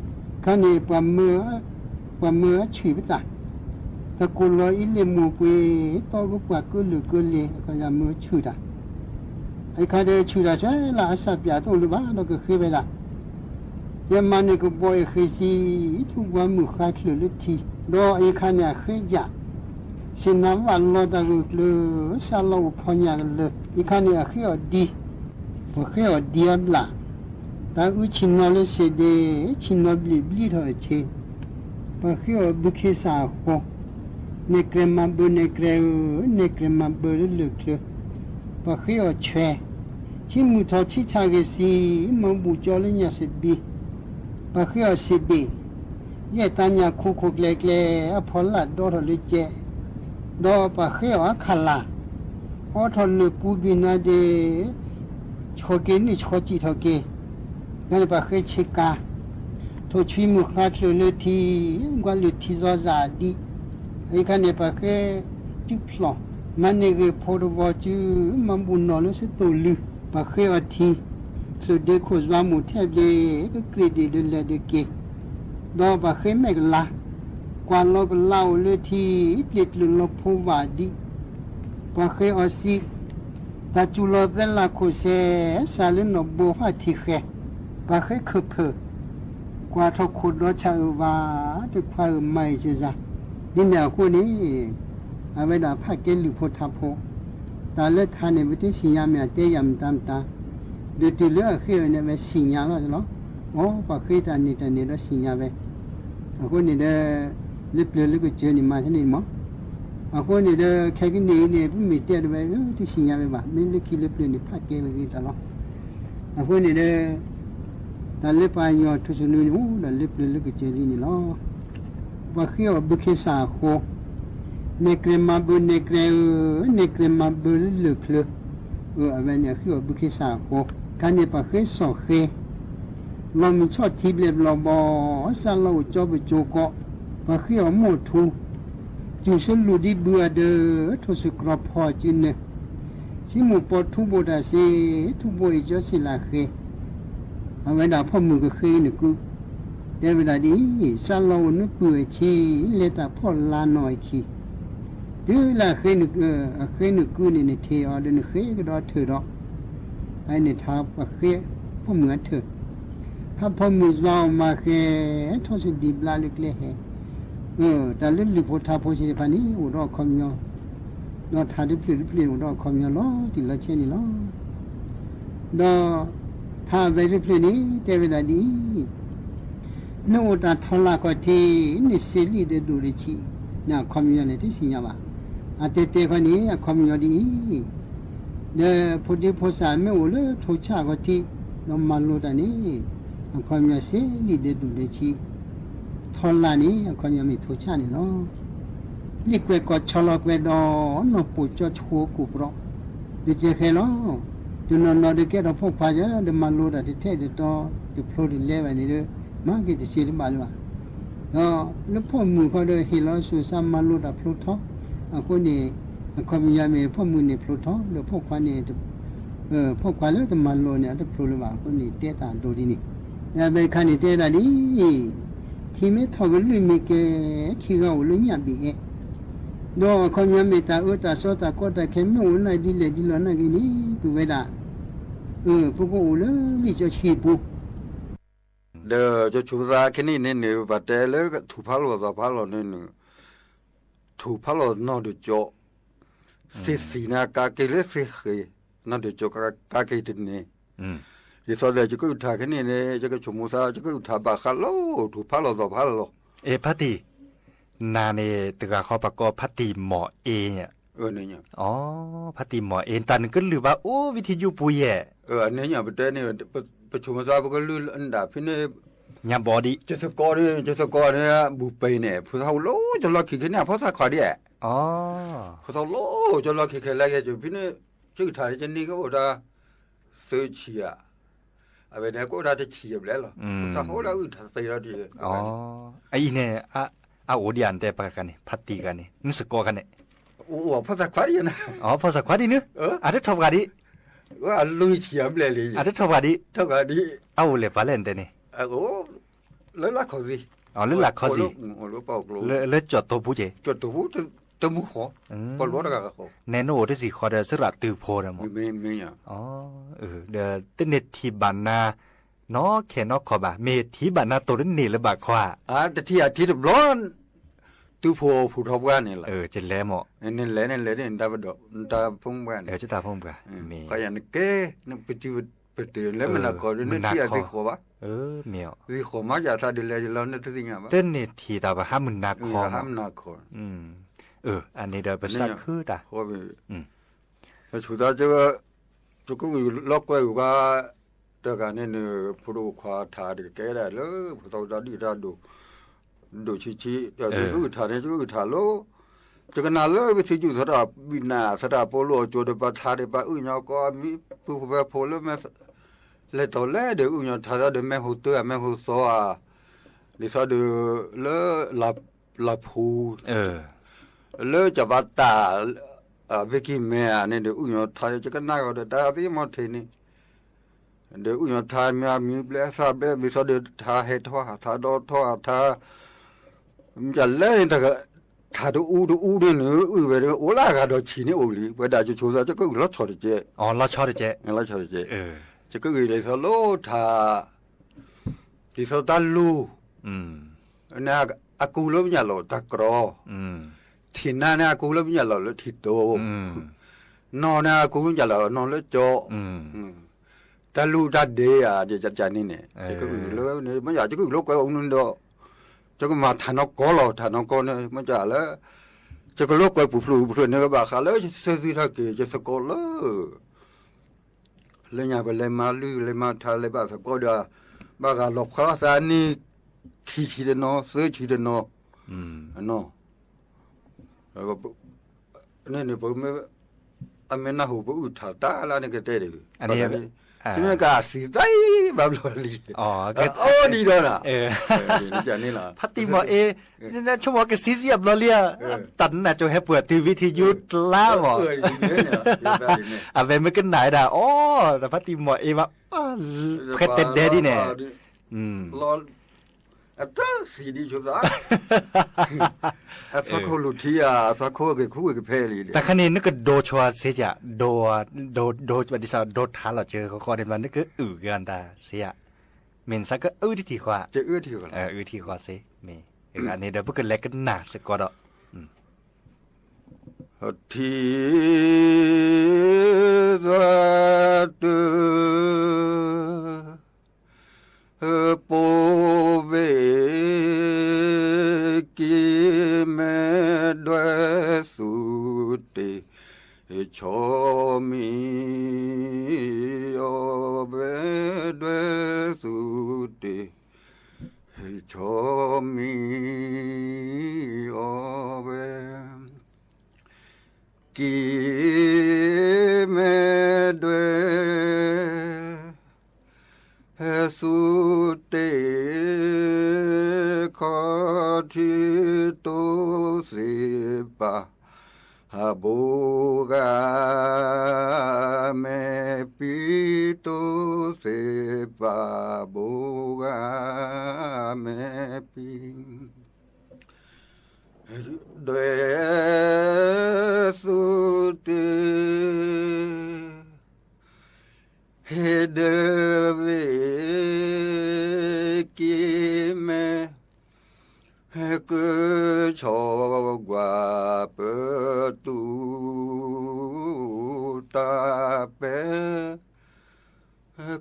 ခါန့ၣ် ပှၤမၢအဆူၣ်ပသး, သကိးလီၤအံၤလ့ၣ်မိၢ်ပှ့ၤ, တီကပှၢ်ကၢလၢာ်ကၢလ့ၤ အခီယၤမၢဆူၣ်တၢ်, အခါဒီးဆူၣ်တၢ်ဆဲးလၢအစၢ်ပၠးတအိၣ်လၢၤဘၣ် ဒီးကဃ့ဝဲဒၣ် ယမၤန့ၢ်ကဘီအ့ၣ်ဃ့ၢ်ဆံ, ထူဘှါမုၢ်ဃါချုးလၢထံ, ဒီးအံၤခါန့ၣ်အဃ့ယၣ်, ဆ့ၣ်နၤဝၣ်လီၤတၢ်ဂၢၢ်ကျၢၤ, စးလီၤအိၣ်ဖီညၣ်ကလၢာ်, အံၤခါန့ၣ်အဃ့အီၤဒံ, ပှၤဃ့အီၤဒံအဘျၣ်, တၢ်အုဆ့ၣ်နီၤလၢဆ့ၣ်ဒ့, ဆ့ၣ်နီၤဘျံးဘျံထီၣ်အဆ့, ပှၤဃ့အီၤဘုခ့စၢ်အဃီ, နဲၣ်ကြဲးမၤဘၢ နဲၣ်ကြဲးဧၢ, နဲၣ်ကြဲးမၤဘၢလၢလၢၢ်ချၢ, ပှၤဃ့အီၤဆွဲ, ဆံမုၢ်ထီၣ်ဆံဆၣ်ဂ့ၤဆံ, မၤဘူၣ်ကၠီလၢညၣ်စဘံ, ပှၤဃ့အီၤစ့ဘ့ၣ်, ယဲၢ်တၢ်ညၣ်ခိခိၣ်ကျဲၤကျဲၤ, အဖီလာ်ဒီထီၣ်လၢကဲး, ဒီးပှၤဃ့အီၤအခးလၢ်, အိးထီၣ်လၢၢ်ပူၤဘံၣ်နၤဒ့ၣ်, ဆှီက့ၤနုာ်ဆှီကံၣ်ထီၣ်က့ၤ, ခါန့ၣ်ပှၤဃ့ဆ့ကၤ, ထိၣ်ဆွံမုၢ်ဃါချုးလၢထံ, ကွၢ်လၢထံစီၤစၢ်ဒံ, အံၤခါန့ၣ်ပှၤဃ့တုဖျီၣ်, မၤန့ၢ်ဂ့ၢ်ဖိတဝီၤစု, မၤဘူၣ်နီၣ်လၢစတိၢ်လု, ပှၤဃ့အီၤထံ, ချုးဒ့ခိၣ်စွါမိၢ်ထဲဘျ့, ကကြ့ၢ်ဒ့ၣ်ဒုးလဲၤဒုးက့ၤ, ဒီးပှၤဃ့မဲာ်ကလါ, ကွၢ်လီၤကလါအိၣ်လၢထံ, ပျ့ၤကျုာ်လီၤဖိဝၣ်ဒံ, ပှၤဃ့အီၤစံး, တၢ်စူၤလီၤသဲလၢ်ခိၣ်စဲး, စးလၢနီၢ်ဘိဖးထံဃဲ, ပှၤဃ့ခၢၣ်ဖၢၣ်, ကွၢ်ထီၣ်ခိၣ်ဒီဆၣ်အုးဘၣ်, တခွါဧၢမၤအံၤကၠီကၠီ, ဒ်န့ၣ်အဃိန့ၣ်, အဝဲဒၣ်ဖးကဲလုၢ်ဖိထါဖိ, တၢ်လၢထါန့ၣ် ပတသ့ၣ်ညါမ့ၢ်အတဲယၤမတၤမတၤ, ဒီးတုၤလၢအဃ့အီၤန့ၣ် အဝဲသ့ၣ်ညါလီၤလီၤ, အိ ပှၤဃ့တၢ်န့ၣ်တၢ်န့ၣ်ဒီးသ့ၣ်ညါဝဲ, အဃိန့ၣ်ဒီး, လၢပျၢၤလၢကစၢၤန့ၣ်မၤသ့န့ၣ်မး, အဃိန့ၣ်ဒီး ခဲကနံၣ်အံၤန့ၣ် ပမ့ၢ်တဲဒီးဝဲ တသ့ၣ်ညါဝဲဘၣ်, မ့ၢ်လၢခံလၢပျၢၤန့ၣ် ဖးကဲဝဲဂ့ၤတၢ်လီၤ, အဃိန့ၣ်ဒီး တၢ်လၢပှၤယီၤထူၣ်စုနူန့ၣ် အိၣ်ဒီးလၢပျၢၤလၢကစၢၤလံန့ၣ်လီၤ. ပှၤဃ့အီၤဘုခ့စၢ်အဃိ, နဲၣ်ကြဲးမၤဘၢ နဲၣ်ကြဲးဧၢ, နဲၣ်ကြဲးမၤဘၢလၢလၢၢ်ချၢ, အဝဲန့ၣ်အဃ့အီၤဘုခ့စၢ်အဃိ, ခါန့ၣ်ပှၤဃ့စီၣ်ဃ့ လီၤမုၢ်ဆီၣ်ထံဘျဲၣ်ဘျီဘီ, စးလီၤအိၣ်ကၠီပစိၤကီး, ပှၤဃ့အီၤမိၢ်ထူ, စူၤဆၢလူၤဒံဘုအဒၢ, ထိၣ်စူၤကြီဖီစုနၢ, ဆံမိၢ်ပီထူဘိတၢ်စ့, ထူဘိအ့ၣ်ကၠီဆံးလၢ်ဃ့, အဝဲဒၣ်ဖီၣ်မုၢ်ကဃ့နကု, တဲဝဲဒၣ်ဒ်အံၤ, စးလီၤအိၣ်နပုၢ်အဆံ, လဲၤတၢ်ဖီၣ်လါနီၢ်အခံ, တုၤလၢအဃ့နကုန့ၣ် နထံၣ်အီၤဒီးနဃ့ကဒီးထၢၣ်ဒီး, အန့ၣ်ထါပှၤဃ့ဖီၣ်မုၢ်အထၢၣ်, ဟးဖီၣ်မုၢ်ယွၤအီၤမၤဃဲၤ, ထီၣ်စဒံးဘျါလၢကျဲဟဲ, တၢ်လၢလုၢ်ဖိထါဖိသ့ၣ်တဖၣ်န့ၣ် အိၣ်ဒီးအခီပညီ, ဒီးထါတဖျၢၣ်တဖျၢၣ်န့ၣ် အိၣ်ဒီးအခီပညီလီၤတံၢ်လီၤဆဲးန့ၣ်လီၤ. ဒီးထါအဝဲတဖျၢၣ်န့ၣ် တဲဝဲဒၣ်ဒ်အံၤ, နအိၣ်တၢ်ထီလာ်ခီၣ်ထံး, နစ့လံာ်ဒီးဒိၣ်ဒီးဆံး, နအခီပညီန့ၣ် တသ့ၣ်ညါဘၣ်. အတဲတဲခီန့ၣ် အခီပညီဒ်အံၤ, ဒီးဖိဒံဖိသၣ်မ့ၢ်အိၣ်လၢထိၣ်ဆၣ်ခီၣ်ထံး, ဒီးမၤလိတၢ်န့ၣ်, အခီပညီစ့လံာ်ဒီးဒိၣ်ဒီးဆံး, ထီလာ်န့ၣ် အခီပညီမ့ၢ်ထိၣ်ဆၣ်န့ၣ်လီၤ. လံာ်ကွဲးကီၢ်ဆီလီၤကွဲးဒီး, နီၢ်ပိာ်ကၠီဆိကိၣ်ပြီ, ဒီးကဲဃဲလီၤ. တနီၤနီၤဒီးကဲထီၣ်ဖိခွါယဲ ဒီးမၤလိတၢ်တထဲတတီ, တဖျိတလဲဘၣ်န့ၣ်ဒီး, မၤက့ၤတစ့တဘၣ်လၢၤဘၣ်. ဒီးလၢဖီၣ်မုၢ်ခီဒီးဟ့ၣ်လီၤဆူၣ်စၢ်မၤလိတၢ်ဖျိထီ, အဃိန့ၣ်, အခီပညီမ့ၢ်ဖီၣ်မုၢ်န့ၣ်ဖျိထီ, ဒီးဖိခွါန့ၣ်, ဖိခွါလၢတမၤလိန့ၣ် အတဖျိလၢၤဘၣ်အဃိန့ၣ် တဲတၢ်ဒိဒ်န့ၣ်, အဝဲခါန့ၣ်တဲဒၣ်ဒ်အံၤ, ထံမ့ၢ်ထီၣ်ကလုၢ်မ့ၢ်ကဲ, ခံဂၤအိၣ်လၢညၣ်ဘ့ၣ်အဲ, ဒီးအခီပညီမ့ၢ်တၢ်အၢတၢ်သီတၢ်ကီတၢ်ခဲမ့ၢ်အိၣ်နာ်ဒ်လဲၣ်ဒ်လဲၣ်နာ်က့န့ၣ် ပဝဲဒၣ်, ပကအိၣ်လၢလံာ်စီဆှံပူၤ ဒီးကၠိဆိသးခဲကနံၣ်န့ၣ်န့ၣ် ပတဲလၢထူၣ်ဖးလီၤသီဖးလီၤန့ၣ်န့ၣ်, ထူၣ်ဖးလီၤနီၢ်ဒိၣ်ကၠီ, သ့ၣ်သ့ၣ်န့ၣ်ကးက့ၤလၢသ့ၣ်ဃ့ၢ်, နီၢ်ဒိၣ်ကၠီကးက့ၤတန့ၣ်, ဒ်သိးဒီးယကအုၣ်ထါခဲကနံၣ်န့ၣ် ယကဆိကမိၣ်သး ယကအုၣ်ထါဘၣ်ဃးလၢထူၣ်ဖးလီၤသီဖးလီၤလီၤ. အ့ ဖါတံၢ်, နၤန့ၣ်တဂၤဃီပကိးဖါတံၢ်မီၢ်အ့, အ ဖါတံၢ်မီၢ်အ့ တၢ်နကလုၢ်ဘၣ်အိၣ်ဝံထံယုၢ်ပူၤယဲၢ်, အန့ၣ်ပတဲန့ၣ်, ပဆိကမိၣ်သးပကလုၢ်ဒၣ်ဖဲန့ၣ်, ညါဘီဒံး, ယသကိးန့ၣ် ယသကိးန့ၣ် ဘူၣ်ပ့ၤန့ၣ် ဖိသၣ်အိၣ်လၢကၠီလီၢ်ခံခဲန့ၣ် အဖိသၣ်ခီဒံး, ဖိသၣ်အိၣ်လၢကၠီလီၢ်ခံခဲလၢကဲ ယဖဲန့ၣ်, ယကထါန့ၣ်ယန့ၢ်ကအိၣ်ဒၣ်, သၢဆံဧါ, အဝဲန့ၣ်ကအိၣ်ဒၣ်တဆံဘျဲၣ်လီၤ, ဖိသၣ်အိၣ်လၢအုၣ်ထါသ့ဒီးဒ်, အအံၤန့ၣ်, အ အအိၣ်ဒံးဧါ နတဲပှၤဂၤန့ၣ် ဖါတံၢ်ဂၤန့ၣ် နစ့ၢ်ကီးဂၤန့ၣ်, အိၣ်ဖီၣ်သးခွါဒံး, အိၣ်ဖီၣ်သးခွါဒံးနုၤ, အတထီၣ်ပှၤဒံး, အတထီၣ်ပှၤဒံး, အအိၣ်လဲၤပှၤလဲၣ်နတဲန့ၣ်, လၢလၢခီၣ်သံ, လၢလၢခီၣ်သံ, လၢကၠီၣ်တိာ်ပူၤက့ၤ, တမူဃီ, ပှၤလီတဂၤဃီ, နဲနအိၣ်တစံၣ်ဃီဒီး စရၣ်တုၤဖိဒီးမ့ၢ်, ဒီးတန့ၢ်ထံၣ်ဘၣ်နၤ နီၢ်ခဲနီၢ်ခီဘၣ်, မ့ၢ်ထံၣ်ဘၣ်နၤတိၢ်တန့ၢ်လၢၤဘၣ်ခီဧါ, တထံၣ်အထံၣ်တဘျီ တုၤဖိဖုၣ်ထီၣ်ပှၢ်န့ၣ်လီၤ, လဲၤမ့ၢ်, နလဲၤန့ၣ်လဲၤန့ၣ် နတၢ်ဖုံပှၢ်န့ၣ်, နကဲ, နပတုၤပတုၤလၢမုၢ်နၤခီ, နထံၣ်အသံဃီဘၣ်, သံဃီမးယသးဒ်လဲၣ်ဒ်လဲၣ် နတသ့ၣ်ညါဘၣ်, တန့ၢ်ထံၣ်တၢ်ပဟးမုၢ်နၤခီ, အန့ၣ်ဒီးပသးခုတၢ် ပဆိသး, ကကအုၣ်လီၤကွဲအုၣ်ဘၣ်, တဂၤန့ၣ်န့ၣ် ဖိဒိၣ်ခွါထးတကကဲဒၣ်လၢ ဖိသၣ်ဝဲတၢ်ဒံၣ်တၢ်ဒိၣ်, ဒိၣ်ဆံးဆံး, ဒီးကကအုၣ်ထးန့ၣ် ကကအုၣ်ထးလီၤ, ကကနၣ်လၢပသံကၠူၣ်သရၣ်ဘံၣ်နၢ် သရၣ်ဖိလီၤအစိၤဒီးပထးဒီးပအုၣ်ညီကီး မံပုၢ်ဖိဖဲဖိလၢ လဲၤတီၤလဲၣ်ဒီး အုၣ်ညီထးသီဒီး မဲာ်ဟူးတၢ်ဧါ မဲာ်ဟူးသီဧါ, ဒ်သိးဒီး လၢ လၢဖူ လၢကၠီၤပၤတၢ် အဝ့ၢ်ကံၢ်မဲာ်ဧါန့ၣ်ဒီး အုၣ်ညီထးဒီး ကကနၣ်ဂီၤဒီး တၢ်သံမီၢ်ထံးန့ၣ်, ဒီးအုၣ်ညီထးမံမံဘျဲသၣ်ဘျဲ ဒ်သိးဒီး ထးဟဲထီၣ် ထးဒီထီၣ် ထး မ့ၢ်လဲၣ်န့ၣ် ထးတအူတအူန့ၣ်န့ၣ် အုၣ်ဝဲဒီး အိၣ်လၢအဂၤဒီးဆံးန့ၣ်အိၣ်လံ, ပဝဲဒၣ်ကဆိသး ကကအုၣ်လီၤဆီတကဲး, လီၤဆီတကဲး, ကကအုၣ်ဒ်သိးလၢထး ဒ်သိးတၢ်လူၤ, န့ၣ်အကူလၢပညၣ်လီၤတၢ်ကြီ, ထံၣ်နါန့ၣ်အကူလၢပညၣ်လီၤလၢထံၣ်တိ, နီၢ်န့ၣ်အကူလၢပညၣ်လီၤနီၢ်လၢကၠီ, တၢ်လူၤတၢ်ဒ့ဧါ ဒ်န့ၣ်န့ၣ်, ကကအုၣ်လၢန့ၣ် မ့ၢ်ယၤ ကကအုၣ်လီၤကွဲအီၤန့ၣ်ဒီး ကကမၤထးနီၢ်ကီၢ်လီၤ ထးနီၢ်ကီၢ်န့ၣ် မ့ၢ်ယၤလၢ ကကလီၤကွဲပူၤဖျိးပူၤဖျိးန့ၣ် ကဘၣ်ဃးလၢ စၢသုတၢ်က့ၤ ကသကိးလၢ လၢညါပလဲၤမၤလုၢ်လဲၤမၤထး လဲၤဘၣ်သကိးဒီး ဘၣ်ဂၤလီၤဖှါသးန့ၣ် ထံဆံးတနီၤ သၢဆံးတနီၤ, အနီၢ်, န့ၣ်န့ၣ် ပမ့ၢ် အမ့ၢ်နၢ်ဟူပအုၣ်ထးတၢ်လၢန့ၣ်ကတဲတဂ့ၤ, မ့ၢ်ကသံသးဘၣ်ဘျီလံ, အီဒံဒီးနၤ, ဖါတံၢ်မီၤအ့, ဆိကမိၣ်ကသံစံအဘျီလံ, တၢ်နးကၠိဟဲပှၤတုၤဝံၤထံယိကျါမး, အဝဲမ့ၢ်ကနၣ်ဝဲဒၣ် အီ, ဖါတံၢ်မီၤအ့ဘၣ်, ဖဲတဲဒဲဒ်န့ၣ်, အတသံဒ်ဆိသး, အသးခိၣ်လူၤထံဧါ အသးခိၣ်က့ၤခူက့ၤကဖဲလံ, တၢ်ခါန့ၣ် နကဒိးဆိစ့ယါ, ဒိး, ဒိး, ဒိးထါလီၤစၢဃီဃီန့ၣ် နကအုၣ်ကတၢ်စ့ယါ, မ့ၢ်နသးကအုၣ်တထံၣ်ဃီ, အုၣ်ထံၣ်ဃီစ့, မ့ၢ်, အန့ၣ်ဒီးပကလဲၤကနၣ်စ့ၢ်ကီးဒီး ထံသးတ ပိာ်ဘ့ၣ်က့ၤမဲဒွဲသူၣ်တ့ၢ်, ဆီမံၤအီၤဘဲဒွဲသူၣ်တ့ၢ်, ဆီမံၤအီၤဘဲ က့ၤမဲဒွဲ သူၣ်တ့ၢ် ခီၣ်ထံးတိစ့ၢ်ပာ် ဘိဂၤ မဲာ်ပံၤတိစ့ၢ်ပာ် ဘိဂၤ မဲာ်ပံၤ ဒွဲသူၣ်တ့ၢ် ဟ့ၣ်ဒၢဝ့ၢ် က့ၤမဲ ကဆီကွၢ်ပတူၢ် တၢ်ပဲ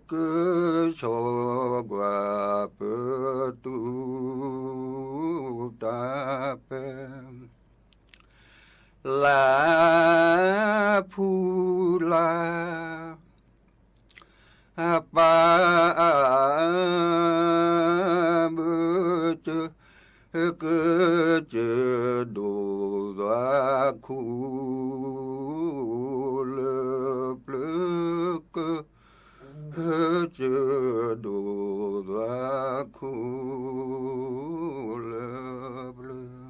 ကဆီကွၢ်ပတူၢ် တၢ်ပဲ လါဖူလါ ပၢ် ဘၢၣ်စၢၤ ကစၢၤဒိၣ်သွါခူ လၢပျၢၤ က စၢၤဒိၣ်သွါခူ လၢပျၢၤ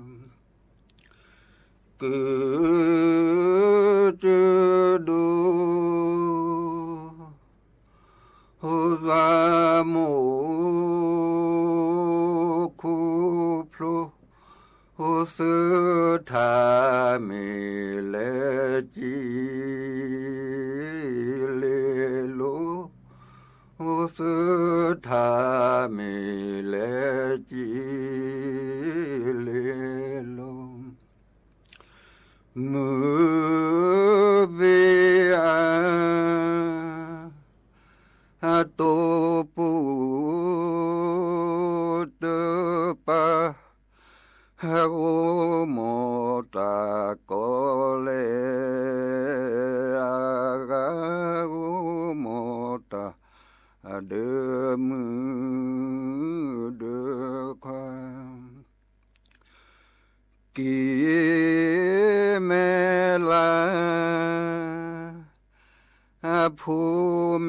အဖိ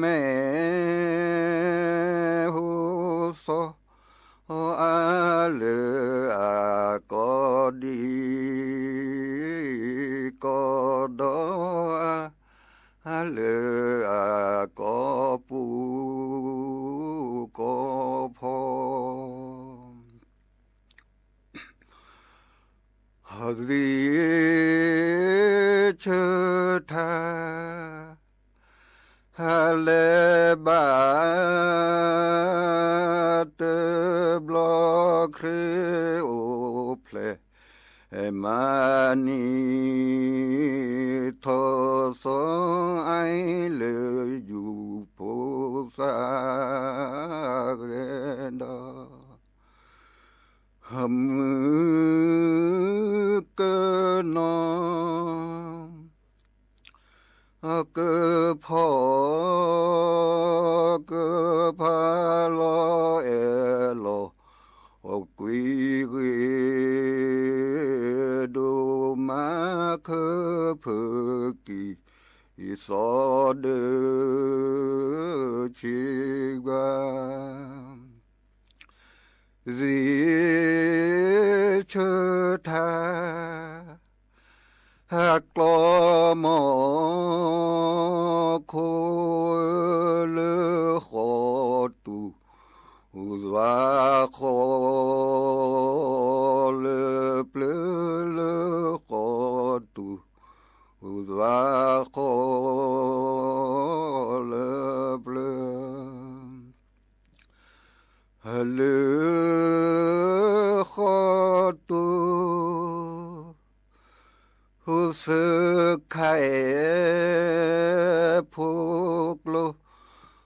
မဲာ်ဟူသီ အါလၢအကီၢ်ဒံကီၢ်ဒီး အါလၢအကီၢ်ပူၤကီၢ်ဖီ ဟီၣ်သံးဆၢထၢၣ် ဟးလဲၤဘၣ်တဘျီခရံာ်အိၣ်ဖျဲၣ် မၤနံၤထီၣ်သီအံၤလၢယူၤဖိသၣ်ဂဲၤဒီး မုၢ်ကနီၤ ကဖီ ကဖးလီၤအဲၣ်လီၤ ကွံာ်ဂ့ၤ ဒိၣ်မးခၢဖၢကံၢ် သီဒၢဆံးဘၣ် သံးဆၢထၢၣ် ဟးကျီမီၢ်ခိၣ်လၢဃီတူၢ် သးဃီလၢပျၢၤလၢဃီတူၢ် သးဃီလၢပျၢၤ လၢဃီတူၢ် ဟူးသၢခါအံၤ ဖိကျိ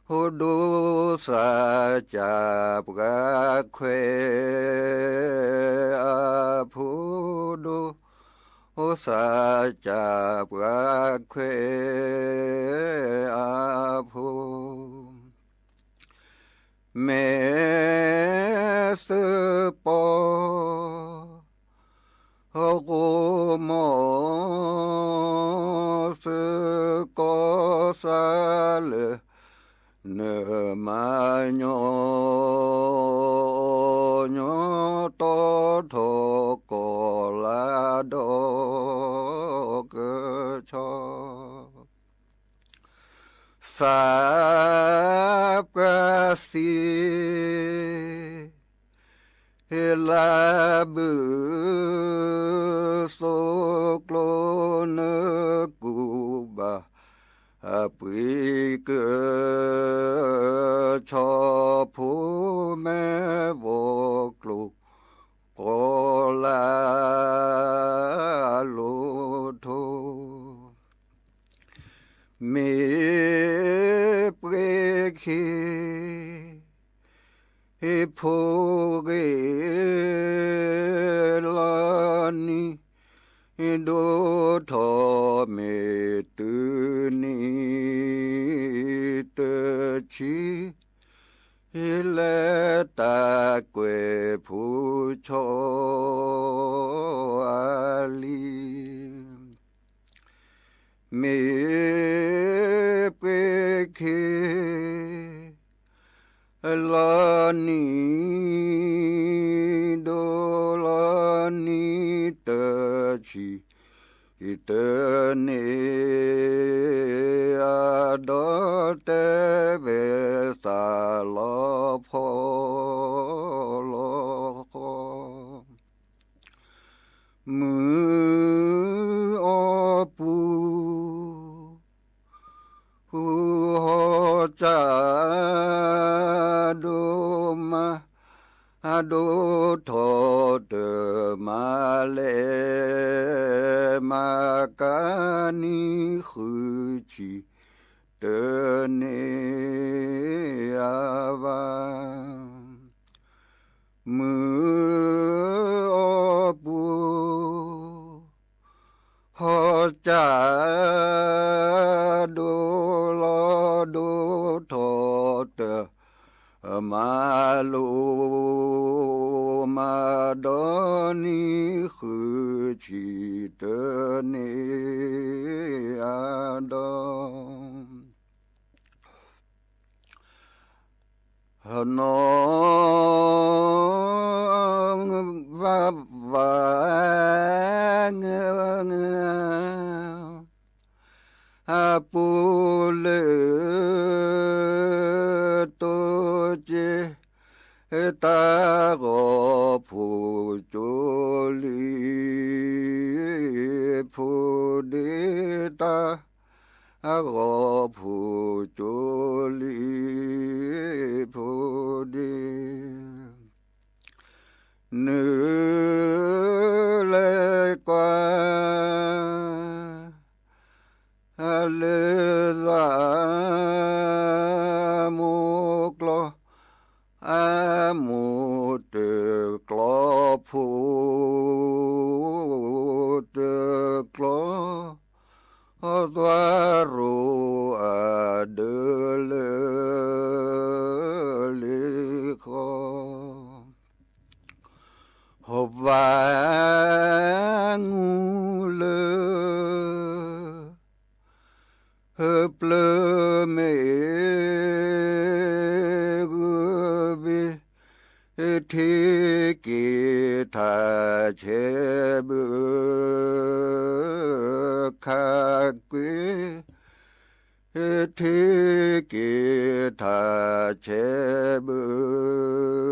ဟူးဒိသးစၢ်ပှၤခွဲးအဖိဒိ ဟူးသၢစၢ်ပှၤခွဲးအဖိ မဲာ်သပီၤ ဂိၢ်မီၢ်သကိးသးလၢ နမၤညီ ညီတီထီၣ်ကီၢ်လၢဒီးကဆီ သးပှၢ်သံး ဟ့ၣ်လါဘုးသိကျိနကူးဘၣ် အပှ့ၤကဆီ ဖိမဲာ်ဘီကျိ ကီၢ်လၢလိၣ်ထိ မ့ၢ်ပှ့ၤခံ ဟ့ၣ်ဖိဂ့ၤလီၤနံၤဒိၣ်ထီၣ်မ့ၢ်တုၤနံၤတဆံ ဟ့ၣ်လဲၤတၢ်ကွဲၤဖိဆီအလံၤ မ့ၢ်ပှ့ၤခံ လီၤနံၤဒိၣ်လီၤနံၤတဆံ တန့ၢ်အဒီးတဲဝဲသးလီၤဖီလီၤဃီ မုၢ်အီပူၤ ဟူးဟီၣ်ကၢ်ဒိၣ်မး ဒိၣ်ထီၣ်တမၤလဲၣ်မၤကၤနံၤဃုဆံ တန့ၢ်အဘၣ် မုၢ်အီပူၤ ဟီၣ်ကၢ်ဒိၣ်လီၤဒိၣ်ထီၣ်တၢ် မၤလိမၤဒိးနံၣ်ဃုဆံတနံၣ် အဒီး နီၢ် ဘၣ်ဘၣ် အပူၤလၢ တိစ့ တၢ်ဂီၤဖိကၠိလံ ဖိဒ့ တၢ်ဂီၤဖိကၠိလံ ဖိဒ့ နုၤလဲၤကွၢ် လၢယွၤ မိၢ်ကျီၢ် အမိၢ်တကျီၢ် ဖိတကျီၢ် သွၣ်ရိၤအဒၢလၢ လ့ၣ်ဃီ ဟီၣ်ဝါငူလၢ ဟၢပျၢၤမ့ၢ်ဂုၢ်ဘ့ၣ် ထံက့ၤထးဆဲးဘၢ ခးကွံာ် ထံက့ၤထးဆဲးဘၢ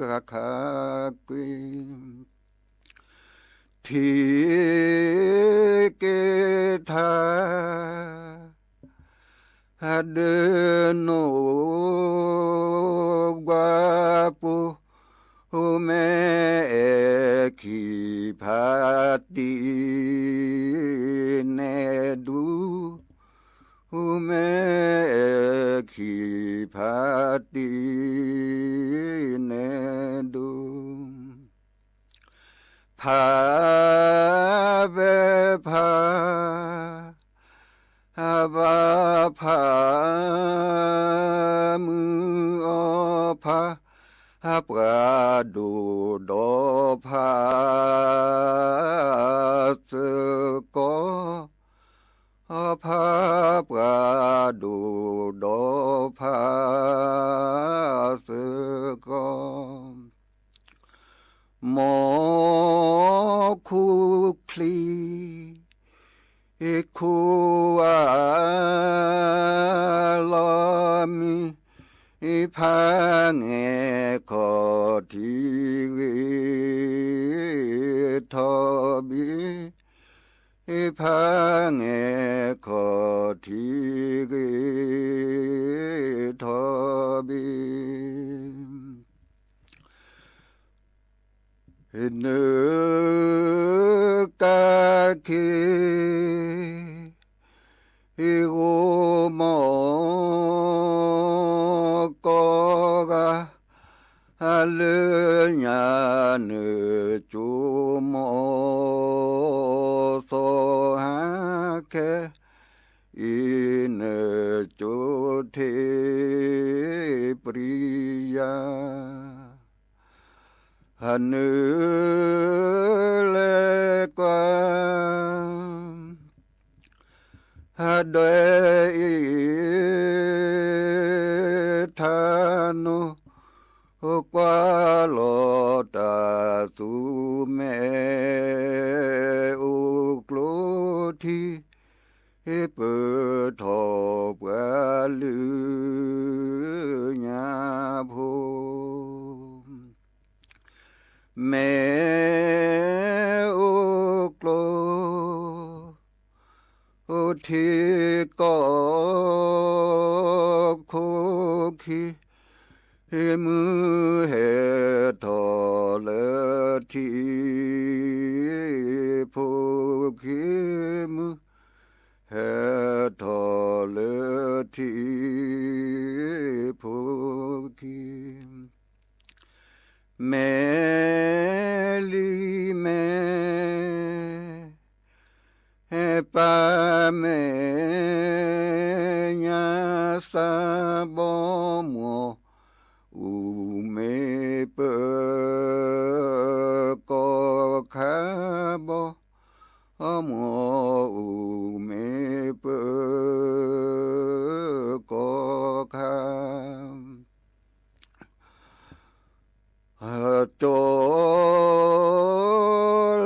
ခးကွံာ် ထံက့ၤထး ဒၢနိ ကွၢ်ပူၤ မ့ၢ်အဲၣ်ခံဖးတံၢ်နဲဒူ မ့ၢ်အဲၣ်ခံဖးတံၢ်နဲဒူ ဖးဘဲဖး ဘၣ်ဖး မုၢ်အီၤဖး ပှၤဒိၣ်ဒီးဖး သကိး ဖး ပှၤဒိၣ်ဒီးဖး သကိး မိၢ်ခူချံ ခိအလီၤမံၤ ဖးငဲၤခီၣ်ထံးဂ့ၤထီၣ်ဘ့ၣ် ဖးငဲၤခီၣ်ထံးဂ့ၤထီၣ်ဘ့ၣ် နကးခ့ ဂိၢ်မီၢ်ကီၢ်ဂၤ လၢညါနကၠိမီၢ် သီဟါခဲ အံၤနကၠိထံးပြံယၤ နုၤလဲၤကွၢ် ဒွဲၣ်အံၤ ထးနိ ကွၢ်လီၤတၢ်သူမဲာ် အိၣ်ကျိထံ ပၢၤထီၣ်ပှၤလုၢ်ညါဖိ မ့ၢ်အိၣ်ကျိ ထံကီၢ်ခိၣ်ခံ မုၢ်ဟဲထီၣ်လၢထံ ဖိခံ မုၢ်ဟဲထီၣ်လၢထံ ဖိခံ မဲာ်လံမဲာ် ပၢ်မဲာ်ညါ သးဘီမုၢ် မိၢ်အိၣ်မ့ၢ်ပၢၤကီၢ်ခါဘီ, မိၢ်အိၣ်မ့ၢ်ပၢၤကီၢ်ခါ ကၠီၤ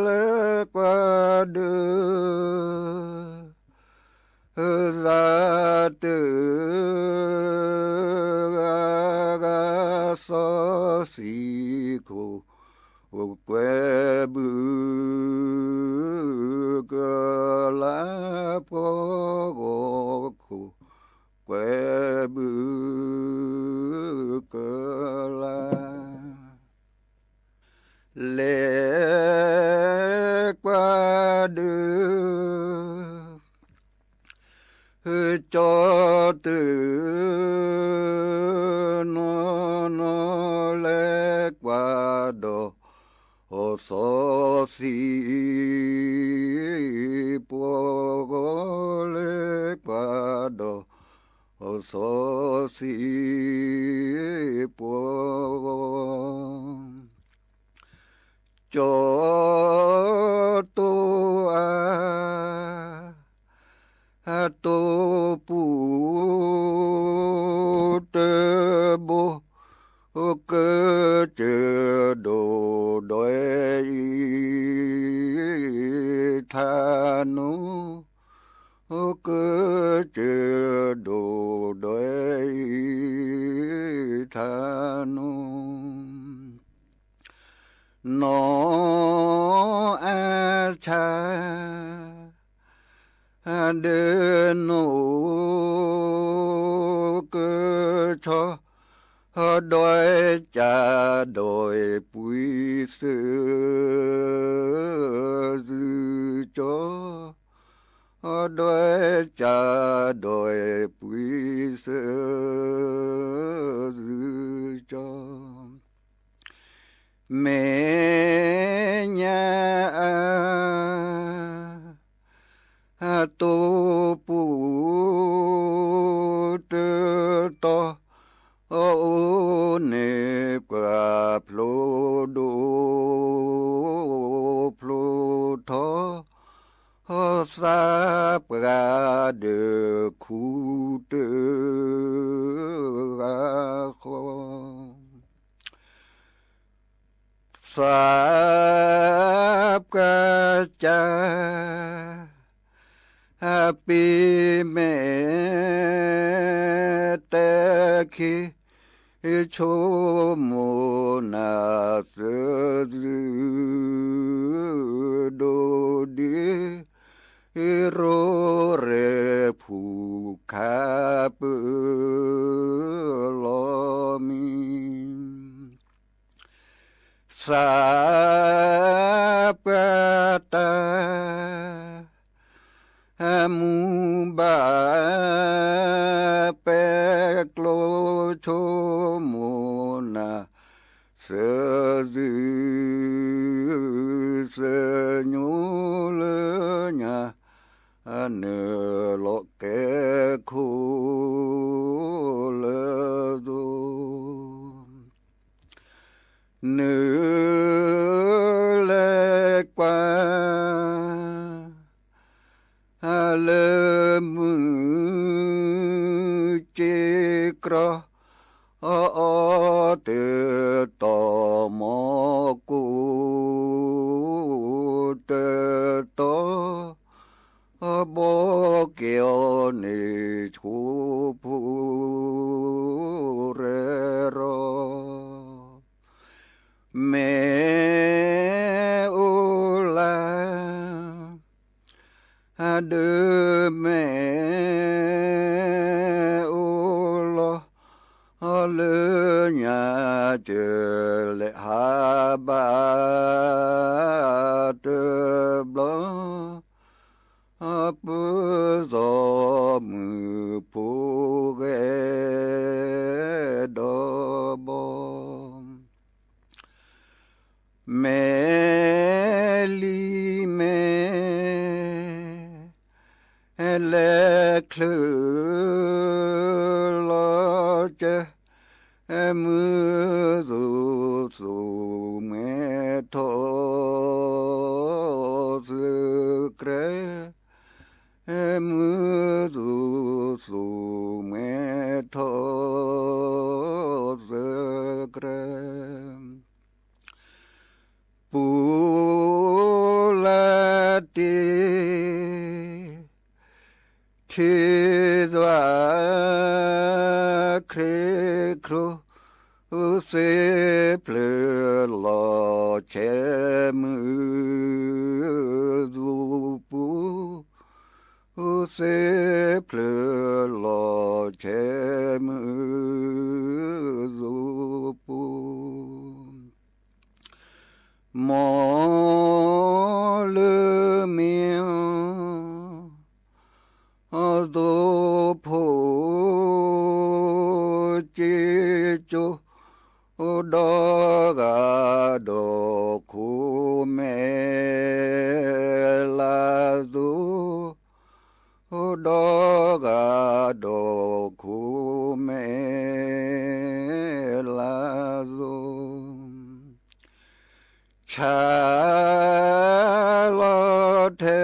လဲၤကွၢ်ဒုး သးတဂၤဂၤ စီၤစံၣ်ခိၣ် ကွဲဘုးကလါပှီၢ်ဂီၤခိၣ် ကွဲဘုးကလါ လဲၤကွၢ်ဒုး ကၠီၤတုၤနီၢ်နီၢ် လဲၤကွၢ်ဒီး စီၤစံၣ်ပှီၢ်ဂီၤ လဲၤကွၢ်ဒီး စီၤစံၣ်ပှီၢ်ဂီၤ ကၠီၤတိၢ်အါ တိၢ်ပူၤတဘိ ကစၢၢ်ဒိၣ်ဒွဲၣ်အံၤထးနူ ကစၢၢ်ဒိၣ်ဒွဲၣ်အံၤထးနူ နီၢ်အါဆါ ဒၢနိၣ်ကဆီ ဒွဲၣ်ကၠၢ်ဒွဲၣ်ပှံၤသၢ သုကၠီ ဒွဲၣ်ကၠၢ်ဒွဲၣ်ပှံၤသၢ သုကၠီ မဲာ်ညါအါ တိၢ်ပူၤတတီၤ အိၣ်န့ၣ်ပှၤဖျိဒိၣ်ဖျိထီ သးပှၢ်ဒၢးခူတဂၤဃီ သးပှၢ်ကၢ် ပ့ၤမဲာ်တဲခံ ဆိကမိၣ်နၤသၢသု ဒိၣ်ဒ့ ရိရ့ဖူခါပၢၢ်လီၤမံ သးပှၢ်တၢ် မူဘၣ်ပဲကျိဆိကမိၣ်နၤ သၢသု သၢညိလၢညါ နုာ်လီၤကဲခိၣ်လၢသိ နုာ်လဲၤကွၢ် လၢမုၢ်က့ၤကြီ အီတတီၤမီၤကိၢ်တတီၤ ဘီက့ၤအီၤန့ၣ်ဆိဖိရဲရီ မ့ၢ်အိၣ်လၢ် ဒၢးမ့ၢ်အိၣ်လီၤ လၢညါကလဲၤဟးဘၣ်တဘျီ ပၢၤသီမုၣ်ဖိဂဲၤဒီးဘီ မဲာ်လံမဲာ် လဲၤချုးလီၤကၢ မုၢ်သူၣ်သူၣ်မွဲထီၣ်သကြၢး, မုၢ်သူၣ်သူၣ်မွဲထီၣ်သကြၢး, ပူၤလၢတ့ၢ် ထံသွၣ်ခရံာ်ခရိာ်, သ့ၣ်ဖျၢၣ်လီၤဆဲးမုၢ်သူၣ်ပူၤ, သ့ၣ်ဖျၢၣ်လီၤဆဲးမုၢ်သူၣ်ပူၤ, မ်လၢမ့ၢ် သိဖိက့ကၠိ, ဒီးဂၤဒီးခိၣ်မဲလးသိ, ဒီးဂၤဒီးခိၣ်မဲလးသိ ဆါလီၤထဲ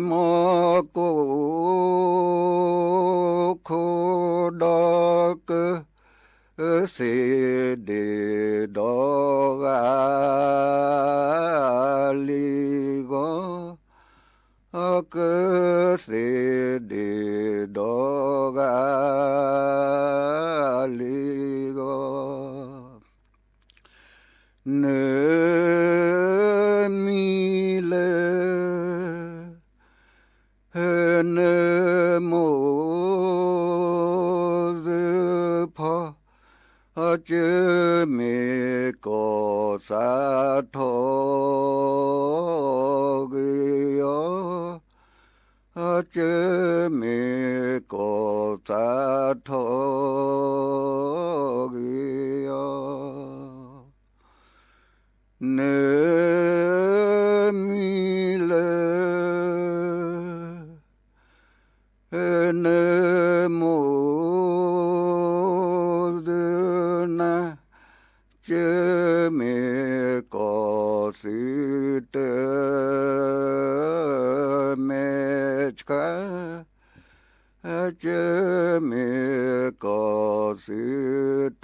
မီၢ်ကိၣ်ခိၣ်ဒီးက စ့ဒ့ၣ်ဒီးဂၤလံၤဂီၢ်, ကစ့ဒ့ၣ်ဒီးဂၤလံၤဂီၢ်, နမံၤလၢ နမိၢ်သၢဖီ, ကမ့ၢ်ကီၢ်သးထီၣ်ဂ့ၤအီၤ, ကမ့ၢ်ကီၢ်သးထီၣ်ဂ့ၤအီၤ, နမံၤလၢ နမိၢ်သၢနၤ, ကမ့ၢ်ကီၢ်သုတမဲာ်ဆှး, ကမ့ၢ်ကီၢ်သုတ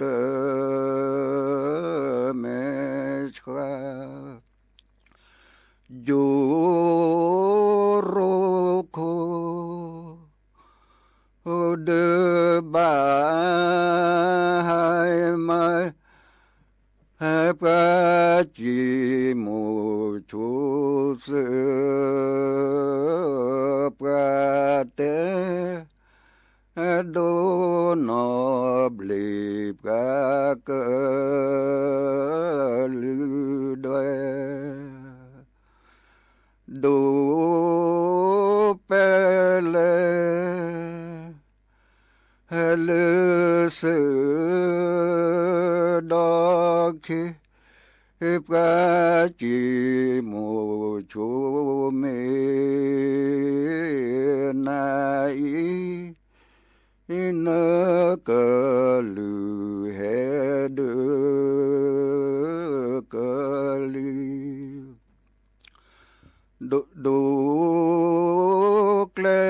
မဲာ်ဆှး, ယိရိခိၣ် ဒၢဘၣ်ဟဲမၤ ပှၤစံၣ်မိၣ်ဆိသၢ ပှၤတဲ ဒိၣ်နီၢ်ဘျံးပှၤကလုာ်ဒွဲၣ် ဒိၣ်ပဲလဲၣ် လၢစၢဒီးခ့ ပှၤစံၣ်မိၣ်ဆိမ့ၢ်နၤအံၤ နကလုၢ်ဟဲဒၢးကလုၢ် ဒိၣ်ဒိၣ်ကျဲ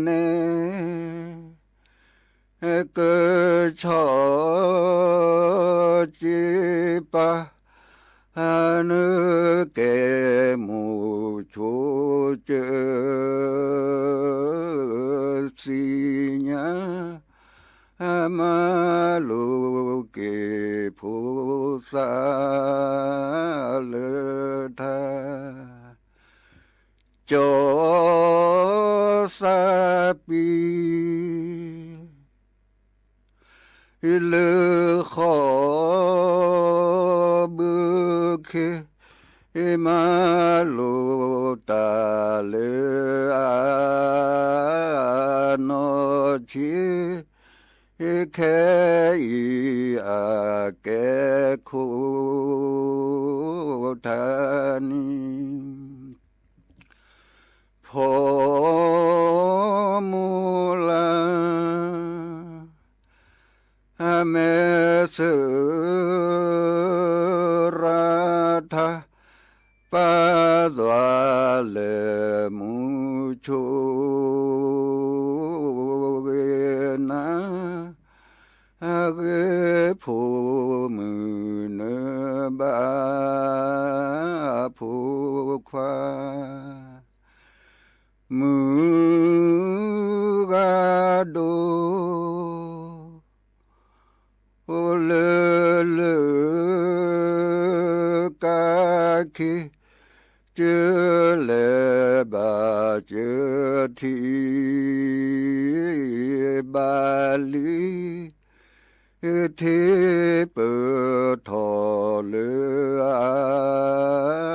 န့ၣ် ကဆီၣ်က့ၤပာ် နကဲမိၣ်ဆိကၢသံညါ မၤလိက့ၤဖိသၣ်လၢထါ ကၠီသးပံၤ လၢဃီဘုခ့ မၤလိတၢ်လၢအနီၢ်ဆံး ခဲအံၤအကဲခိၣ်ထါနံၤ ဖီမုၢ်လၢ် စရထ ပၢ်သွၣ်လဲၤမူဆိ ဂ့ၤနၤ ဂ့ၤဖိမုၣ်နဘၣ် ဖိခွါ မုၢ်ဂၤဒိၣ် လၢလၢကါခ့ ကလဲၤဘၣ်ကထံၣ် ဘၣ်လံ ထံပၢၢ်ထီၣ်လၢ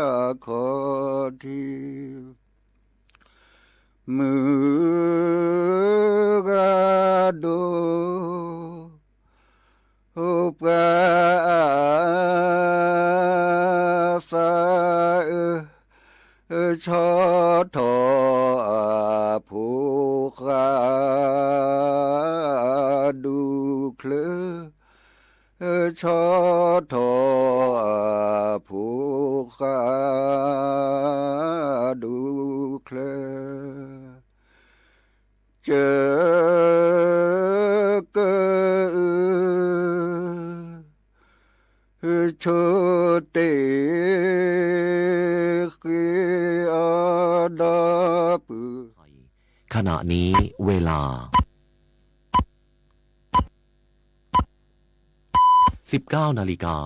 အခီၣ်ထံး မုၢ်ဂၤဒိၣ် ပှၤအသးအၢ ဆီထီၣ်အဖိဃၢ်ဒူၣ်ချၢ ဆီထီၣ်အဖိဃၢ် ဒူၣ်ချၢ ကက ဆိတ့ၢ်ဃ့အီၤဒီပုၢ် ขณะนี้เวลา สิบเก้านาฬิกา